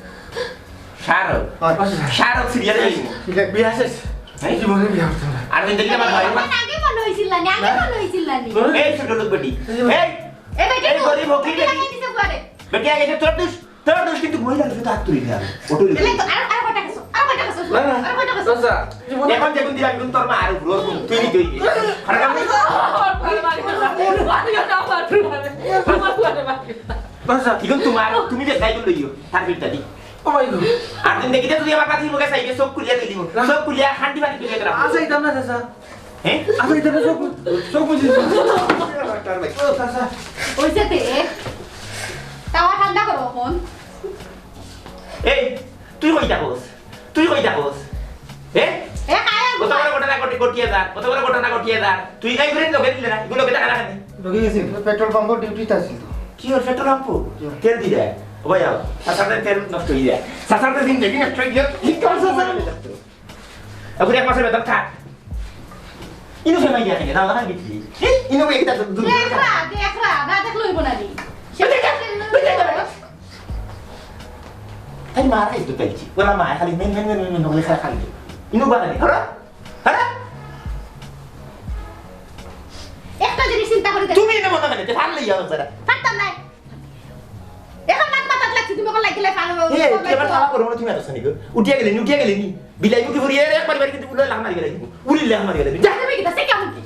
সার? হয়। সার সিরিয়ালে আইবো। ঠিক আছে, বিয়া শেষ। হ্যাঁ? জীবনে বিয়া করতাম না। আর ওই দেখলে আমার ভাই আমার আগে মনে হইছিল না, আগে হ্যাঁ? মনে হইছিল না। এই ছোট লোক বেটি। এই যে এই, এই বেটি এই তো, গরিব ফকির বেটি বেটি। লাগাই দিছে পরে। বেটি আগে যে তোর দোষ, তোর দোষ কিন্তু মহিলা দোষ তো হাত তুলি না। ওটুলি। এলে তো আর, আর কটা গেছো, আর কটা গেছো, না, না। আর কটা গেছো। আচ্ছা, জীবনে এখন যেগুন দিলাম, এখন তোর মা আর উপরে, তুই নিতে হইবে। আর আমি আচ্ছা। এখন তোমার, তুমি যে গাইগুলো লইও, তার ফিরটা দি। ও মাই গড। আর দিন দেখিতে তুই আমার কাছে মুখে চাইবে, চোখ খুলিয়া তুই দিব। না। চোখ খুলিয়া হান্ডি বাড়ি তুলিয়া তোরা। আচ্ছা, এটা না, চাচা। হ্যাঁ? আচ্ছা, এটা না, চোখ, চোখ বুঝি। ও, চাচা। ওই যে তে, তাওয়া ঠান্ডা করো এখন। এই, তুই কই থাকস? তুই কই থাকস? হ্যাঁ? এ, খায় আর কত বড় ঘুমায়। ঘটনা ঘটি-, ঘটিয়ে যার, কত বড় ঘটনা ঘটিয়ে যার। তুই এই করে লোকে দিলে না, এগুলো লোকে টাকা রাখেনি। লোকে গেছে, পেট্রোল পাম্পর ডিউটিতে আছিল তো। কি ওর পেট্রোল পাম্প? কি ওর? তেল দি দেয়। ও ভাই, আও। চাচার তেল নষ্ট হয়ে যায়। চাচার তেল দিন দেখি নষ্ট হয়ে গেল। ঠিক আছে, স্যার। এখন এক মাসের বেতন থাক। ইনো ফেমাই গিয়া কেনে? দাও, দাও, বিক্রি। এই, ইনো একটা দু-, দু-, দেখরা, দেখরা, না দেখলে হইব না নি। এই, এই, এই, এই, এই, এই। তাই মারা একটু পেয়েছি। ওরা মা খালি মেন, মেন, মেন, মেন, মেন, মেন, খালি খালি। ইনো বানানি, হলো? হ্যাঁ? তুমি এনে মনে মানে, পারলে ইয়া বেচারা। পারতাম না। এখন মাত মাতাত লাগছি, তুমি এখন লাগিলে পারো। এ, তুই আবার থালা করো না, তুমি এত সানি গো। উঠিয়া গেলে নি, উঠিয়া গেলে নি। বিলাই মুখী ফুরিয়ে একবার বাড়ি কিন্তু উল্লা লাফ মারি গেলে কিন্তু। উল্লা লাফ মারি গেলে কিন্তু। তুমি কিতা, সে কেমন কি?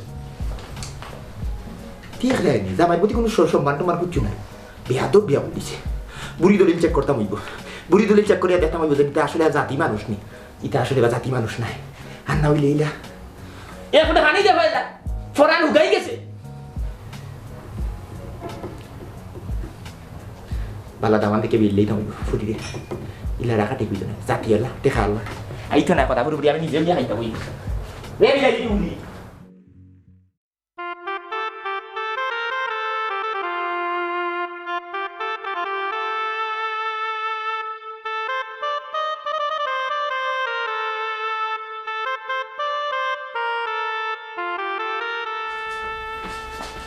ঠিক দেয়নি, জামাইর প্রতি কোনো স-, সম্মান টম্মান কিচ্ছু নাই। বেয়াদব বিয়া বলিছে। বুড়ি দলিল চেক করতাম অইব। বুড়ি দলিল চেক করিয়া দেখতাম অইব যে ইতা আসলে জাতি মানুষ নি। ইতা আসলে বা জাতি মানুষ নায়। আর না অইলে ইলা। এ ফুটে পানি দে ভাইলা। ফরান উগাই গেছে। বালা দামান দেখে বিললেই তো অইব। ফুটি দে। ইলা রাখা ঠিক অইতো না। জাতি এলা, টেকা আল্লাহ। আইতো না কথা, পুরোপুরি আমি নিজে বিয়া খাইতাম অইব। রে বিলাই তুমি।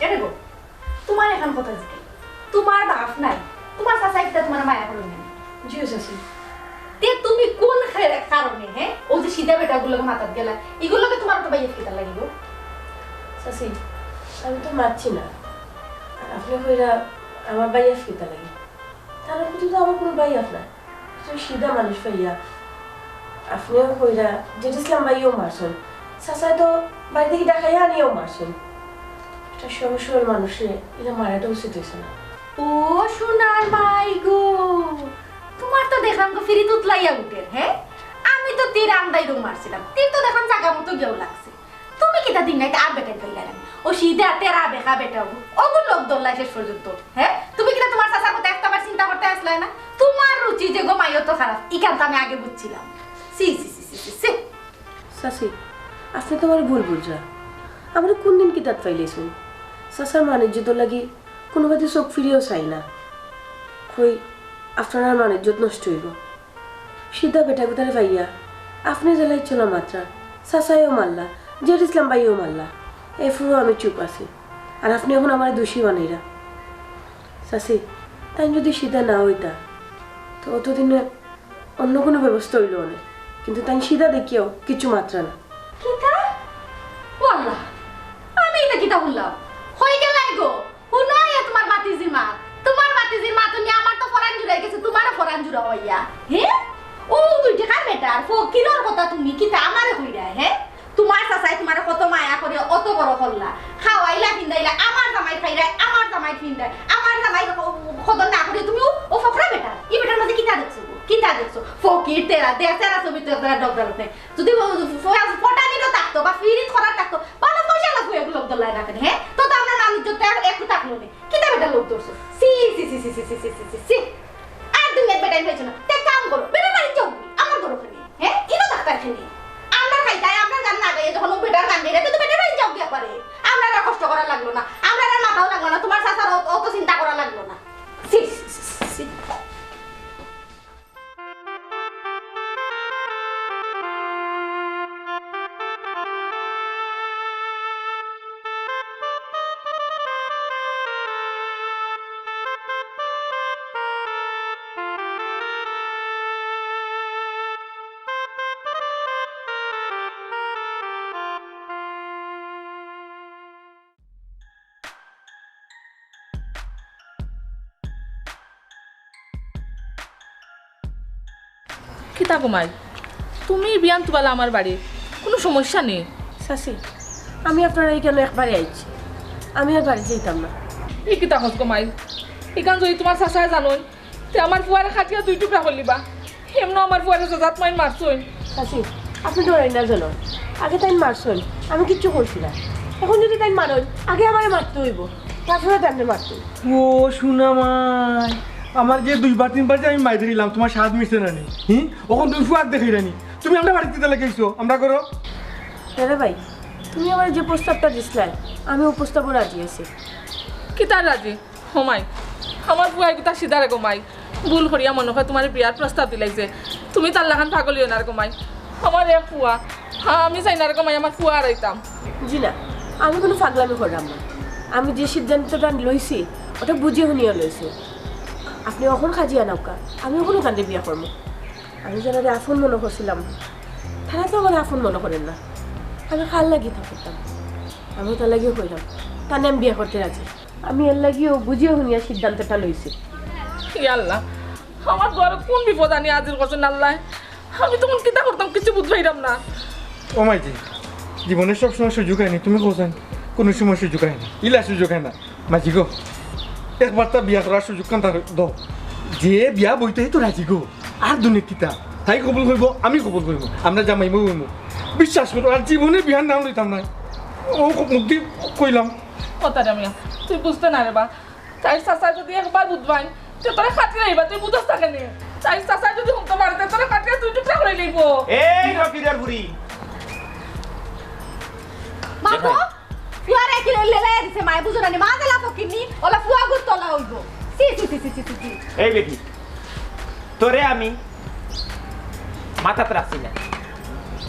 এরে গো, তোমার এখন কথা জিজ্ঞেস, তোমার বাপ নাই, তোমার চাচা একটা তোমার মায়া করো না। জি চাচি। তে তুমি কোন খে-, কারণে, হ্যাঁ, ও যে সিধা বেটাগুলোকে মাথাত গেলা, এগুলোকে তোমার তো বাইয়ে ফিতা লাগিব। চাচি, আমি তো মারছি না। আর আপনি কইরা আমার বাইয়ে ফিতা লাগে। তার প্রতি তো আমার কোনো বাইয়ে আপনার। একজন সিধা মানুষ পাইয়া। আপনিও কইরা, জেড ইসলাম ভাইও মারছেন। চাচায় তো বাড়ি থেকে ডাকাইয়া আনিয়াও মারছেন। একটা সহজ সরল মানুষে এটা মারাটা উচিত হইছে না। ও সোনার মাই গো, তোমার তো দেখলাম গো ফিরিত উতলাইয়া উঠের, হ্যাঁ? আমি তো তীর আন্দাইরও মারছিলাম, তীর তো দেখলাম জাগা মতো গিয়াও লাগছে। তুমি কিতা দিন নাই আর বেটাই পাইলা না? ও সিধা তেরা বেকা বেটা, ওগুর লোক দল্লাই শেষ পর্যন্ত, হ্যাঁ? তুমি কিতা তোমার চাচার কথা একটাবার চিন্তা করতে আসলায় না? তোমার রুচি যে গো মাইও তো খারাপ, ইখান তো আমি আগে বুঝছিলাম। সি, সি, সি, সি, সি, সি। চাচি, আপনি তো আমার ভুল বুঝরা। আমার কোন দিন কিতাত পাইলেছুন? চাচার মান ইজ্জতর লাগি কোনো বাদে চোখ ফিরিয়েও চাই না। কই, আপনার মান ইজ্জত নষ্ট হইব। সিধা বেটা গুতারে পাইয়া, আপনি জ্বালাইছিল মাত্রা, চাচাইও মারলা, জেড ইসলাম ভাইও মারলা। এরপরও আমি চুপ আছি। আর আপনি এখন আমার দোষী বানাইরা। চাচি, তাই যদি সিধা না হইতা, তো অতদিনে অন্য কোনো ব্যবস্থা হইল অনেক। কিন্তু তাই সিধা দেখিয়াও কিছু মাত্রা না। কিতা? ও আল্লাহ, আমি এটা কিতা শুনলাম? হয়ে গেল গো। হুনো, এ তোমার বাতিজির মা, তোমার বাতিজির মা, তুমি আমার তো ফরান জুড়াই গেছে, তোমারও ফরান জুড়া হইয়া। হে? ও দুই টাকার বেটার ফকিরর কথা তুমি কিতা আমারে কইরা, হে? তোমার চাচাই তোমারে কত মায়া করে অত বড় করলা, খাওয়াইলা ফিন্দাইলা, আমার জামাই খাইরায়, আমার জামাই ফিন্দায়, আমার জামাই খ-, খদর না করে তুমি ও, ও ফকরা বেটার, ই বেটার মাঝে কিতা দেখছো গো? কিতা দেখছো? ফকির তেরা, দে তেরা ছবি তো একজোড়া ডগ ডালত নাই। যদি ও ফ-, ফ-, ফটানিরও থাকতো বা ফিরিত করার থাকতো, বালা পয়সাআলা ফুয়াগুলো দল্লায় না কেনে, হে? তো, তো আমরা মানুষ যত আর একটু থাকলো নে। কিতা বেটা লোক ধরছো? সি, সি, সি। আর দুনিয়ার বেটাই পাইছো না। তে কাম করো, বেটার বাড়ি যাও, আমার ঘরো কেনে, হে? ইনো ডাক্তার কেনে। আমরা খাইতাই, আমরা গান না গাইয়া যখন ও বেটার গান গাইরা, তো বেটার বাড়ি যাও গিয়া পারে। আমরা আর কষ্ট করা লাগলো না, আমরা আর মাথাও লাগলো না, তোমার চাচার অত, অত চিন্তা করা লাগলো না। সি, সি, সি, সি, সি। কিতা গো মাই, তুমি বিয়ান তুবালা আমার বাড়ি, কোনো সমস্যা নেই? চাচি, আমি আপনার এইখানে একবারে আইছি, আমি আর বাড়ি যাইতাম না। ই কিতা কস গো মাই, ইখান যদি তোমার চাচায় জানইন, তে আমার ফুয়ারে কাটিয়া দুই টুকরা করিলিবা। এমনও আমার ফুয়ারে জাজাত মাইন মারছইন। চাচি, আপনি ডরাইন না যেন। আগে তাইন মারছইন, আমি কিচ্ছু কইছি না। এখন যদি তাইন মারইন, আগে আমারে মারতে হইব, তারপরে তাইনরে মারতে হইব। ও সোনা মাই, আমার যে দুইবার তিনবার যে আমি মাইর দিলাম, তোমার সাধ মিশে না নি? হি? অখন তুমি ফুয়ার দেখাইরানি। তুমি আমরা বাড়িত কিতা লাগাইছো? আমরা করো। আরে ভাই, তুমি আমার যে প্রস্তাবটা দিছলায়, আমি ও প্রস্তাবও রাজি আছি। কিতা রাজি? ও মাই, আমার ফুয়া ইগুতা সিধা রে গো মাই। ভুল করিয়া মনে হয় তোমার বিয়ার প্রস্তাব দিলাইছে। তুমি তার লাখান পাগল হইও না রে গো মাই। আমার এক ফুয়া, হ্যাঁ, আমি চাই না রে গো মাই, আমার ফুয়া হারাইতাম। জি না, আমি কোনো পাগলামি করলাম না। আমি যে সিদ্ধান্তটা লইছি, ওটা বুঝে শুনিয়া লইছি। আপনি অখন কাজিয়া নাউক্কা, আমি অখন তানরে বিয়া করমু। আমি যারারে আপন মনে করছিলাম, তারা তো আমার আপন মনে করেন না। আমি কার লাগি তা করতাম? আমি তার লাগিও কইলাম, তানে আমি বিয়া করতে রাজি। আমি এর লাগিও বুঝিয়া হুনিয়া সিদ্ধান্তটা লইছি। ইয়া আল্লাহ, আমার দুয়ারে কোন বিপদ আনি হাজির করছইন আল্লাহ। আমি তখন কিতা করতাম, কিছু বুঝ পাইরাম না। ও মাইজি, জীবনে সবসময় সুযোগ আয়নি, তুমি কও চাইন, কুনু সময় সুযোগ আয় না, ইলা সুযোগ আয় না। মাইজি গো, একবার তা বিয়া করার সুযোগ খান তার দাও। যে বিয়া বইতে তো রাজি গো, আর দুনিয়া কিতা? তাই কবুল করবো, আমি কবুল করবো, আমরা জামাই বউ অইমু। বিশ্বাস করো, আর জীবনে বিয়ার নাম লইতাম না। ও মুখ দি কইলাম। কথা রে মিয়া, তুই বুঝতে না রে বা। তাইর চাচা যদি একবার বুঝবাইন, তে তোরা খাটিয়ে লইবা, তুই বুঝস না কেনে? তাইর চাচা যদি হুনতে পারে, তে তোরা খাটিয়ে দুই টুকরা করে লইবো। এই ফকিরের বুড়ি। মা গো, ফুয়ারে কি লেলাই দিছে, মায়ে বুঝো না নি, মা দিলা ফকিরনি, ওলা ফুয়া গুর তলা অইবো। ছি, ছি, ছি। এই বেটি, তোরে আমি মাথাত রাখছি না,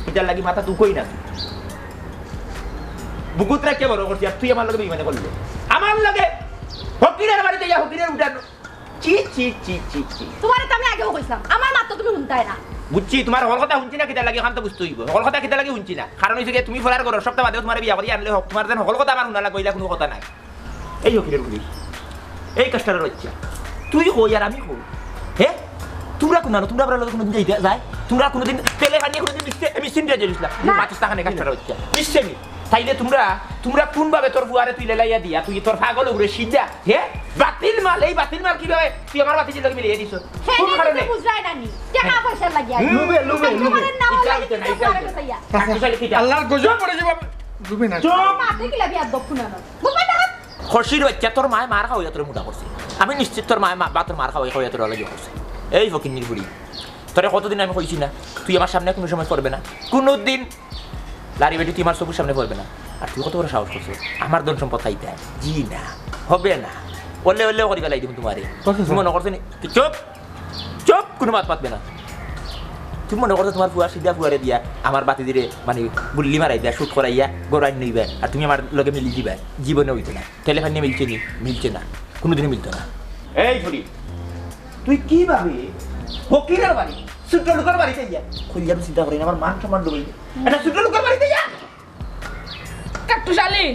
ইটার লাগি মাথাত উকই না। বুকুত রাখিয়া বড় করছি, আর তুই আমার লগে বেইমানি করলে। আমার লগে ফকিরের বাড়িত ইয়া ফকিরের উঠানো। চি, চি, চি, চি, চি। তোমারে তো আমি আগেও কইছিলাম, আমার মাত তো তুমি হুনতায় না। বুঝছি, তোমার হকল কথা হুনছি না, কিতার লাগি অখান তো বুঝতে অইবো। হকল কথা কিতার লাগি হুনছি না, কারণ অইছে গিয়া তুমি ফরার করো, সবটা বাদে তোমারে বিয়া করি আনলে হক, তোমার যেন হকল কথা আমার হুনা লাগবো, ইলা কুনু কথা নাই। এই ফকিরের বুড়ি, এই কাস্টারের বাচ্চা, তুই কই আর আমি কই? হে? তোমরা কুনানো, তোমরা আমরার লগে কুনুদিন যাইতা, যায়? তোমরা কুনুদিন তেলে পানিয়ে কুনুদিন মিশতে, আমি সিন রেজে দিছিলাম। না। মাতিস তাকানে কাস্টারের বাচ্চা। মিশছে নি? তাইলে তোমরা, তোমরা কুনভাবে তোর ফুয়ারে তুই লেলাইয়া দিয়া, তুই তোর পাগল অগুরে সিধা, হে? বাতিল মাল, এই বাতিল মাল কিভাবে তুই আমার বাতিজির লগে মিলাইয়া দিছস? হে, কোন হে, কারণে? বুঝরায় না নি। টেকা পয়সা লাগিয়া। হুম। লুবে, লুবে, লুবে। না, ইটা অইতো না, ইটা অইতো না। বুঝাইয়া। কাকু শালি কিতা? আল্লাহর গজব পড়ে যাবে। লুবে না। চুপ। মাতে কিলা বিয়ার দক্ষিণা না। বুঝবা না? খসির বাচ্চা, তোর মায়ে মার খাওয়াইয়া তোরে মুটা করছে। আমি নিশ্চিত তোর মায়ে মা-, বা তোর মার খাওয়াই খাওয়াইয়া তোর লাগি করছে। এই ফকিন্নির বুড়ি, তোরে কতদিন আমি কইছি না, তুই আমার সামনে কুনু সময় পড়বে না, কুনুদিন লারি বেটি তুই আমার চকুর সামনে পড়বে না। আর তুই কত বড় সাহস করছস আমার ধন সম্পদ খাইতে? জি না, হবে না। অলে অলে করি ফালাই দিমু তোমারে। কত তুমি মনে করছো নি? তুই চুপ, চুপ, কুনু মাত মাতবে না। তুমি মনে করছো তোমার ফুয়া সিধা ফুয়ারে দিয়া আমার বাতিজিরে মানে গুল্লি মারাইবা, শুট করাইয়া গরু আইন নিবা, আর তুমি আমার লগে মিলি দিবা? জীবনে অইতো না। তেলে পানিয়ে মিলছে নি? মিলছে না, কুনুদিনও মিলতো না। এই বুড়ি, তুই কিভাবে ফকিরের বাড়ি, ছোট লোকের বাড়িত ইয়া? কইলে আমি চিন্তা করি না, আমার মান সম্মান ডুবাই দে। এটা ছোট লোকের বাড়িত ইয়া? কাট্টুশালী,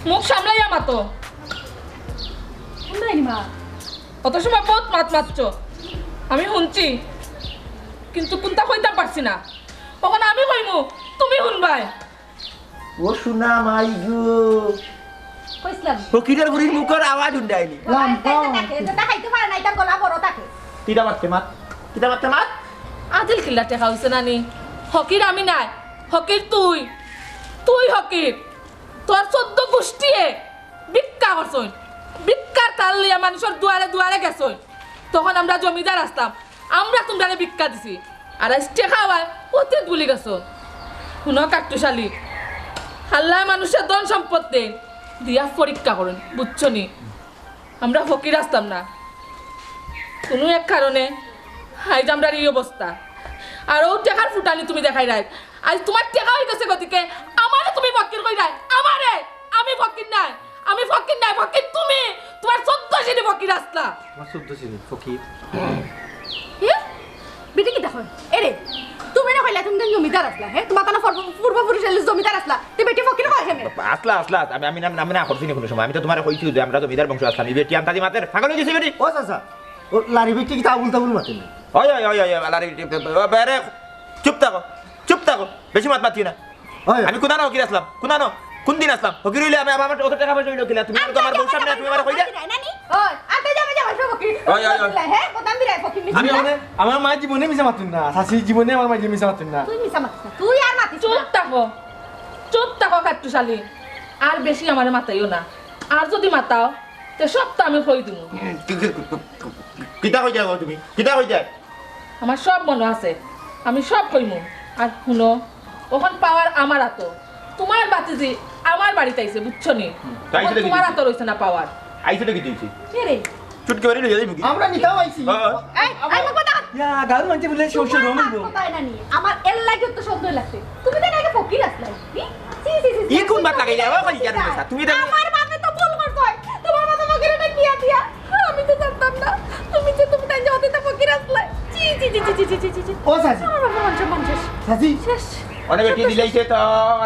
মুখ সামলাইয়া মাতো। হুনরায়নি মা? অত সময় বউত মাত মাতছো, আমি হুনছি, কিন্তু কুনতা কইতাম পারছি না। অখন আমি কইমু, তুমি হুনবায়। ও সোনা মাই গো। কইছিলাম। ফকিরের বুড়ির মুখর আওয়াজ হুনরায়নি। লাম্পা। তাকে, যেটা খাইতে পারে না, এটার গলা বড় থাকে। কিতা মাততে মাত? কিতা মাততে মাত? আদিল কিল্লা টেকা অইছে না নি? ফকির আমি নায়, ফকির তুই। তুই ফকির। তোর চৌদ্দ গুষ্টিয়ে ভিক্ষা করছইন। ভিক্ষার থাল লইয়া মানুষর দুয়ারে দুয়ারে গেছইন। তখন আমরা জমিদার আছলাম। আমরা তুমরারে ভিক্ষা দিছি। আর আইজ টেকা অওয়ায় অতীত ভুলি গেছো। হুনো কাট্টুশালী, আল্লায় মানুষরে ধন সম্পদ দেইন, দিয়া পরীক্ষা করইন, বুঝছো নি? আমরা ফকির আছলাম না, কুনু এক কারণে আইজ আমরার ই অবস্থা। আর অউ টেকার ফুটানি তুমি দেখাইরায়। আইজ তুমার টেকা অইগেছে গতিকে আমারে তুমি ফকির কইরায়, আমারে! আমি ফকির নায়, আমি ফকির নায়, ফকির তুমি। তুমার চৌদ্দ শ্রেণী ফকির আছলা। আমার চৌদ্দ শ্রেণী ফকির। ইয়ে? বেটি কিতা কয়? এরে, তুমি না কইলা তুমি তো জমিদার আছলা, হে? তুমার তো না পূর্ব-, পূর্বপুরুষ অইলে জমিদার আছলা। তে বেটি ফকির কয় কেনে? আছলা, আছলা, আমি, আমি না, আমি না করছি নি কুনু সময়। আমি তো তুমারে কইছি যে আমরা জমিদার বংশ আছলাম। ই বেটি আন্তাজি মাতের, পাগল অইগেছে বেটি। ও চাচা, ও লারি বেটি কিতা আবুল তাবুল মাতে না? ওই, ওই, ওই, ওই, ওই, লারি বেটি, বে-, বে-, বে-, বে-, রে, চুপ থাকো, চুপ থাকো, বেশি মাত মাতিও না। ওই। আমি কুনানো ফকির আছলাম? কুনানো? কুন দিন আছলাম? ফকির অইলে আমি, আমার অত টেকা পয়সা অইলো কিলা? তুমি তো আমার বউর সামনে তুমি আমারে কইলে? নানি? ওই, আতে যাবে, যাবে, সব ফকির। ওই, ওই, ওই। হে, কোথাম দিলে ফকির নিছি আমি না? মানে, আমার মায়ে জীবনে মিছা মাতইন না। চাচি জীবনে আমার মায়ে মিছা মাতইন না। তুই মিছা মাতিস না। তুই আর মাতিস না। চুপ থাকো। চুপ থাকো, কাট্টুশালী। আর বেশি আমারে মাতাইও না। আর যদি মাতাও, তে সবতা আমি কই দিমু। কি, কি, কিতা কইতায় তুমি? কিতা কইতায়? আমার সব মনো আছে, আমি সব কইমু। আর হুনো, অখন পাওয়ার আমার আতো। তুমার বাতিজি আমার বাড়িত আইছে, বুঝছো নি? হুম, তা আইছে অখন দেখি তুমার দিছি। আতো রইছে না পাওয়ার। আইছে দেখি দিছি। কে রে? চুটকি মারি লইয়া যাইবো কি? আমরা নিতাম আইছি। হ্যাঁ। এই, এই, মুখ বন্ধ কর। ইয়া, গাঁওর মানষে বুলে শ্বশুর রং অইবো। মাত মাতায় না নি? আমার এর লাগি তো সন্দেহ লাগছে। তুমি তো আগে ফকির আছলায়, নি? ছি, ছি, ছি, ছি, ই কোন মাত লাগাইলা? ও, কই গেল না? তুমি তো আমার বাপে তো ভুল করছইন। তুমার মতো ফকির এটা কি আতিয়া? আমি তো জানতাম না। তুমি যে, তুমি তাই যে অতীতে ফকির আছলায়। ছি, ছি, ছি। ও চাচি। আমার বাপের মান সম্মান শেষ। চাচি। শেষ। অনে বেটি দিলাইছে তো,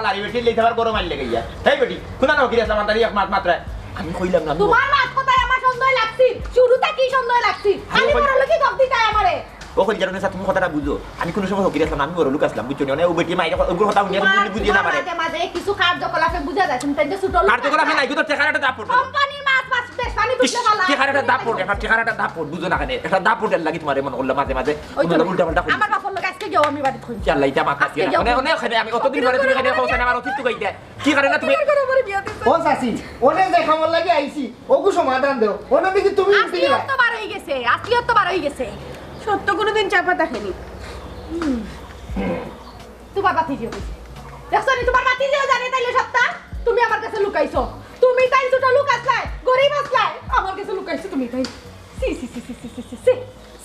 লারি বেটি দিলাইছে, আবার গরম আইলে গইয়া। হেই বেটি, কুনানো ফকির আছলাম, আন্তারি এক মাত মাতরায়। আমি কইলাম না, আমি তোমার মাত কথায় আমার সন্দেহ লাগছিল, শুরু থাকি সন্দেহ লাগছিল। আরে খালি কই- বড় লোকই দম দিতায় আমারে। ও কইল, জানো না, তুমি কথাটা বুঝো, আমি কুনু সময় ফকির আছলাম না, আমি বড় লোক আছলাম, বুঝছো নি? অনে ও বেটি মাইরে ওগুর কথা হুনিয়া তুমি তোমার বুঝিও না পারে। মাঝে মাঝে কিছু কার্যকলাপে বুঝা যায়, তুমি তাইলে ছোট লোক। কার্যকলাপে নাই, কিন্তু টেকার একটা দাপট। কোম্পানির মাছ, মাছ, বেশ পানি ইস, তুলতে পারলা। টেকার একটা দাপট, একটা টেকার একটা দাপট, বুঝো না কেনে? একটা দাপটের লাগি তোমারে মনে করলাম মাঝে মাঝে। ওই তো উল্টা পাল্টা কইছো। আমার বাপর লোক আজকে যাও আমি বাড়িত কই। কি আল্লাহ, ইটা মাথা আজকে কি যাও। অনে, অনে, অনে, আমি অতদিন পরে তুমি এখানে কইছো না, আমার অতীত তো কইতে। কি কারণে তুমি আমার ঘরে আমার বিয়া দিছো? ও চাচি, অনে যে কামর লাগি আইছি, ওগু সমাধান দেও। অনে দেখি তুমি উঠি গেলা। তো বার হয়ে গেছে, আজকে তো বার হয়ে গেছে। সত্য কোনোদিন চাপা থাকেনি। তোমার বাতি দিয়ে কইছে। দেখছো নি, তোমার বাতি দিয়ে জানে তাইলে সত্য? তুমি আমার কাছে লুকাইছো। তুমি তাই ছোট লোক আছলায়, গরিব আছলায়, আমার কাছে লুকাইছো তুমি তাই। সি, সি,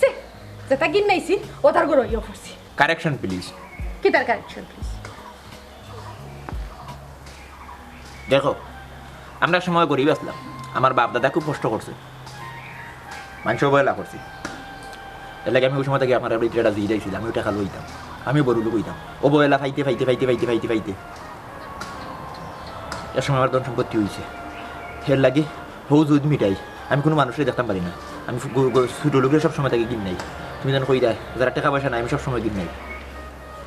সি। যেটা গিন্নাইছি, ও তার গরু ইয়ে করছি। Correction please. কি তার কারেকশন প্লিজ? দেখো, আমরা এক সময় গরিব আছলাম, আমার বাপ দাদা খুব কষ্ট করছে, মানষে অবহেলা করছে। এর লাগি আমি ওই সময় থাকি আমার ভিতরে একটা জিদ আইছিল, আমি ওটা খালো হইতাম, আমি বড় লোক হইতাম। অবহেলা পাইতে পাইতে পাইতে পাইতে পাইতে পাইতে এক সময় আমার ধন সম্পত্তি হইছে। এর লাগি হউ জুদ মিটাই, আমি কুনু মানুষরে দেখতাম পারি না। আমি গো-, গো-, ছোট লোকরে সব সময় থাকি গিন্নাই। তুমি যেন কইরায়, যারা টেকা পয়সা নাই, আমি সব সময় গিন্নাই।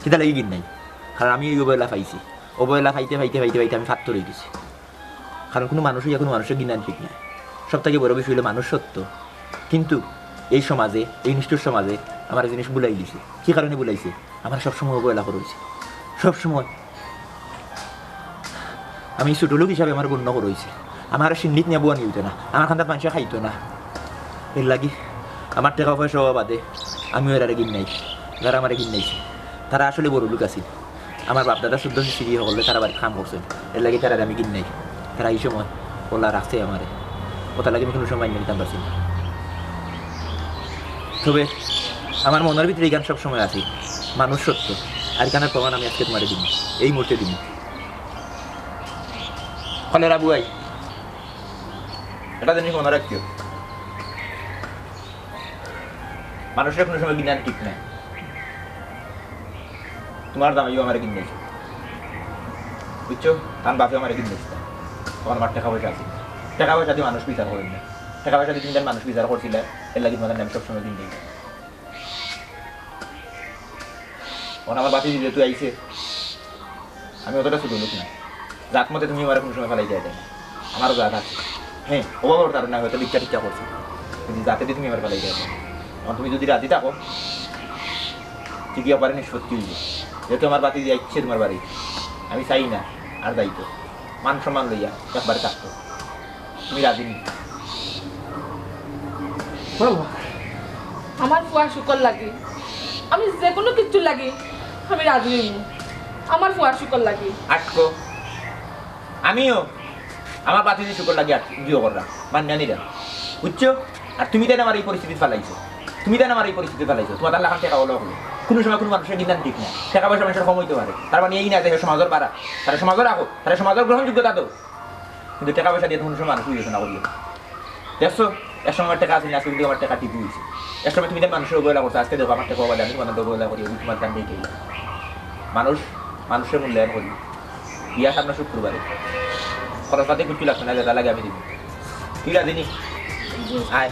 কিতা লাগি গিন্নাই? কারণ আমি এই অবহেলা পাইছি। অবহেলা পাইতে পাইতে পাইতে পাইতে আমি ফাত্তর হয়ে গেছি। কারণ কুনু মানুষ হইয়া কুনু মানুষরে গিন্নানি ঠিক না। সব থাকি বড় বিষয় হইলো মানুষ সত্য। কিন্তু এই সমাজে, এই নিষ্ঠুর সমাজে আমার জিনিস বুলাই দিছে। কি কারণে বুলাইছে? আমার সবসময় অবহেলা করা হইছে। সবসময় আমি ছোট লোক হিসাবে আমার গণ্য করা হইছে। আমার সিন্নিত নিয়ে বুয়ানি হইতো না, আমার খান্দাত মানষে খাইতো না। এর লাগি আমার টেকা পয়সা হওয়া বাদে আমিও এরারে গিন্নাই, যারা আমারে গিন্নাইছে, তারা আসলে বড় লোক আছিল। আমার বাপ দাদা শুদ্ধ সিঁড়ি হকলে তারা বাড়িত কাম করছে, এর লাগি তারা আমি গিন্নাই। তারা এই সময় ওলা রাখছে আমারে, ওটার লাগি আমি কুনু সময় নিতাম পারছি না। তবে আমার মনের ভিতরে এই গান সব সময় আছে, মানুষ সত্য। আর গানের প্রমাণ আমি আজকে তোমারে দিমু, এই মুহূর্তে দিমু। কলেরা বুয়াই, এটা জিনিস মনে রাখিও, মানুষের কোনো সময় গিন্নানি ঠিক নাই। তোমার জামাইও আমারে গিন্নাইছে, বুঝছো? তার বাপেও আমারে গিন্নাইছে। তখন আমার টেকা পয়সা আছে, টেকা পয়সা দিয়ে মানুষ বিচার করেন না। টেকা পয়সা দিয়ে তুমি তার মানুষ বিচার করছিলে, এর লাগি তোমার নাম সবসময় গিন্নাই। ওখানে আমার বাতি দিলে তুই আইছে, আমি অতটা ছোট লোক না। জাত মতে তুমি আমার কোনো সময় ফালাই দেয় না, আমারও জাত আছে। হ্যাঁ, অভাবর কারণে হয়তো ভিক্ষা টিক্ষা করছি, কিন্তু জাতে দিয়ে তুমি আমার ফালাই দেয় না। এখন তুমি যদি রাজি থাকো, ঠিকই অপারে নিষ্পত্তি হইবে। যেহেতু আমার বাতি দিয়ে আইছে তোমার বাড়ি, আমি চাই না আর যাইতো। মান সম্মান লইয়া একবারে থাকতো। তুমি রাজি নি? বাবা, আমার ফুয়ার সুখর লাগি, আমি যে কোনো কিচ্ছুর লাগি আমি রাজি হইমু। আমার ফুয়ার সুখর লাগি। আটকো, আমিও আমার বাতিদি সুখর লাগি আর বিয়ে করলাম, মান্না নিরা, বুঝছো? আর তুমি তাই আমার এই পরিস্থিতি ফালাইছো, তুমি তাই আমার এই পরিস্থিতি ফালাইছো। তোমার তাহলে এখন টেকা হলো হলো, কোনো সময় কোনো মানুষের গিন্নান ঠিক না। টেকা পয়সা মানুষের কম হইতে পারে, তার মানে এই না যে সমাজের বাড়া, তারা সমাজও রাখো, তারা সমাজের গ্রহণযোগ্যতা দেও। কিন্তু টেকা পয়সা দিয়ে তো কোনো সময় মানুষ বিবেচনা করিও না। দেখছো, এক সময় আমার টেকা আছে না, আজকে কিন্তু আমার টেকা ঠিকই হয়েছে। এক সময় তুমি তাই মানুষের অবহেলা করছো, আজকে দেখো আমার টেকা অবহেলা, আমি তোমাদের অবহেলা করি, আমি তোমার কান দিয়ে মানুষ মানুষের মূল্যায়ন করি। বিয়া সামনে শুক্রবারে, খরচ পাতি কিছু লাগবে না, যেটা লাগে আমি দিব। তুই রাজি নি? আয়।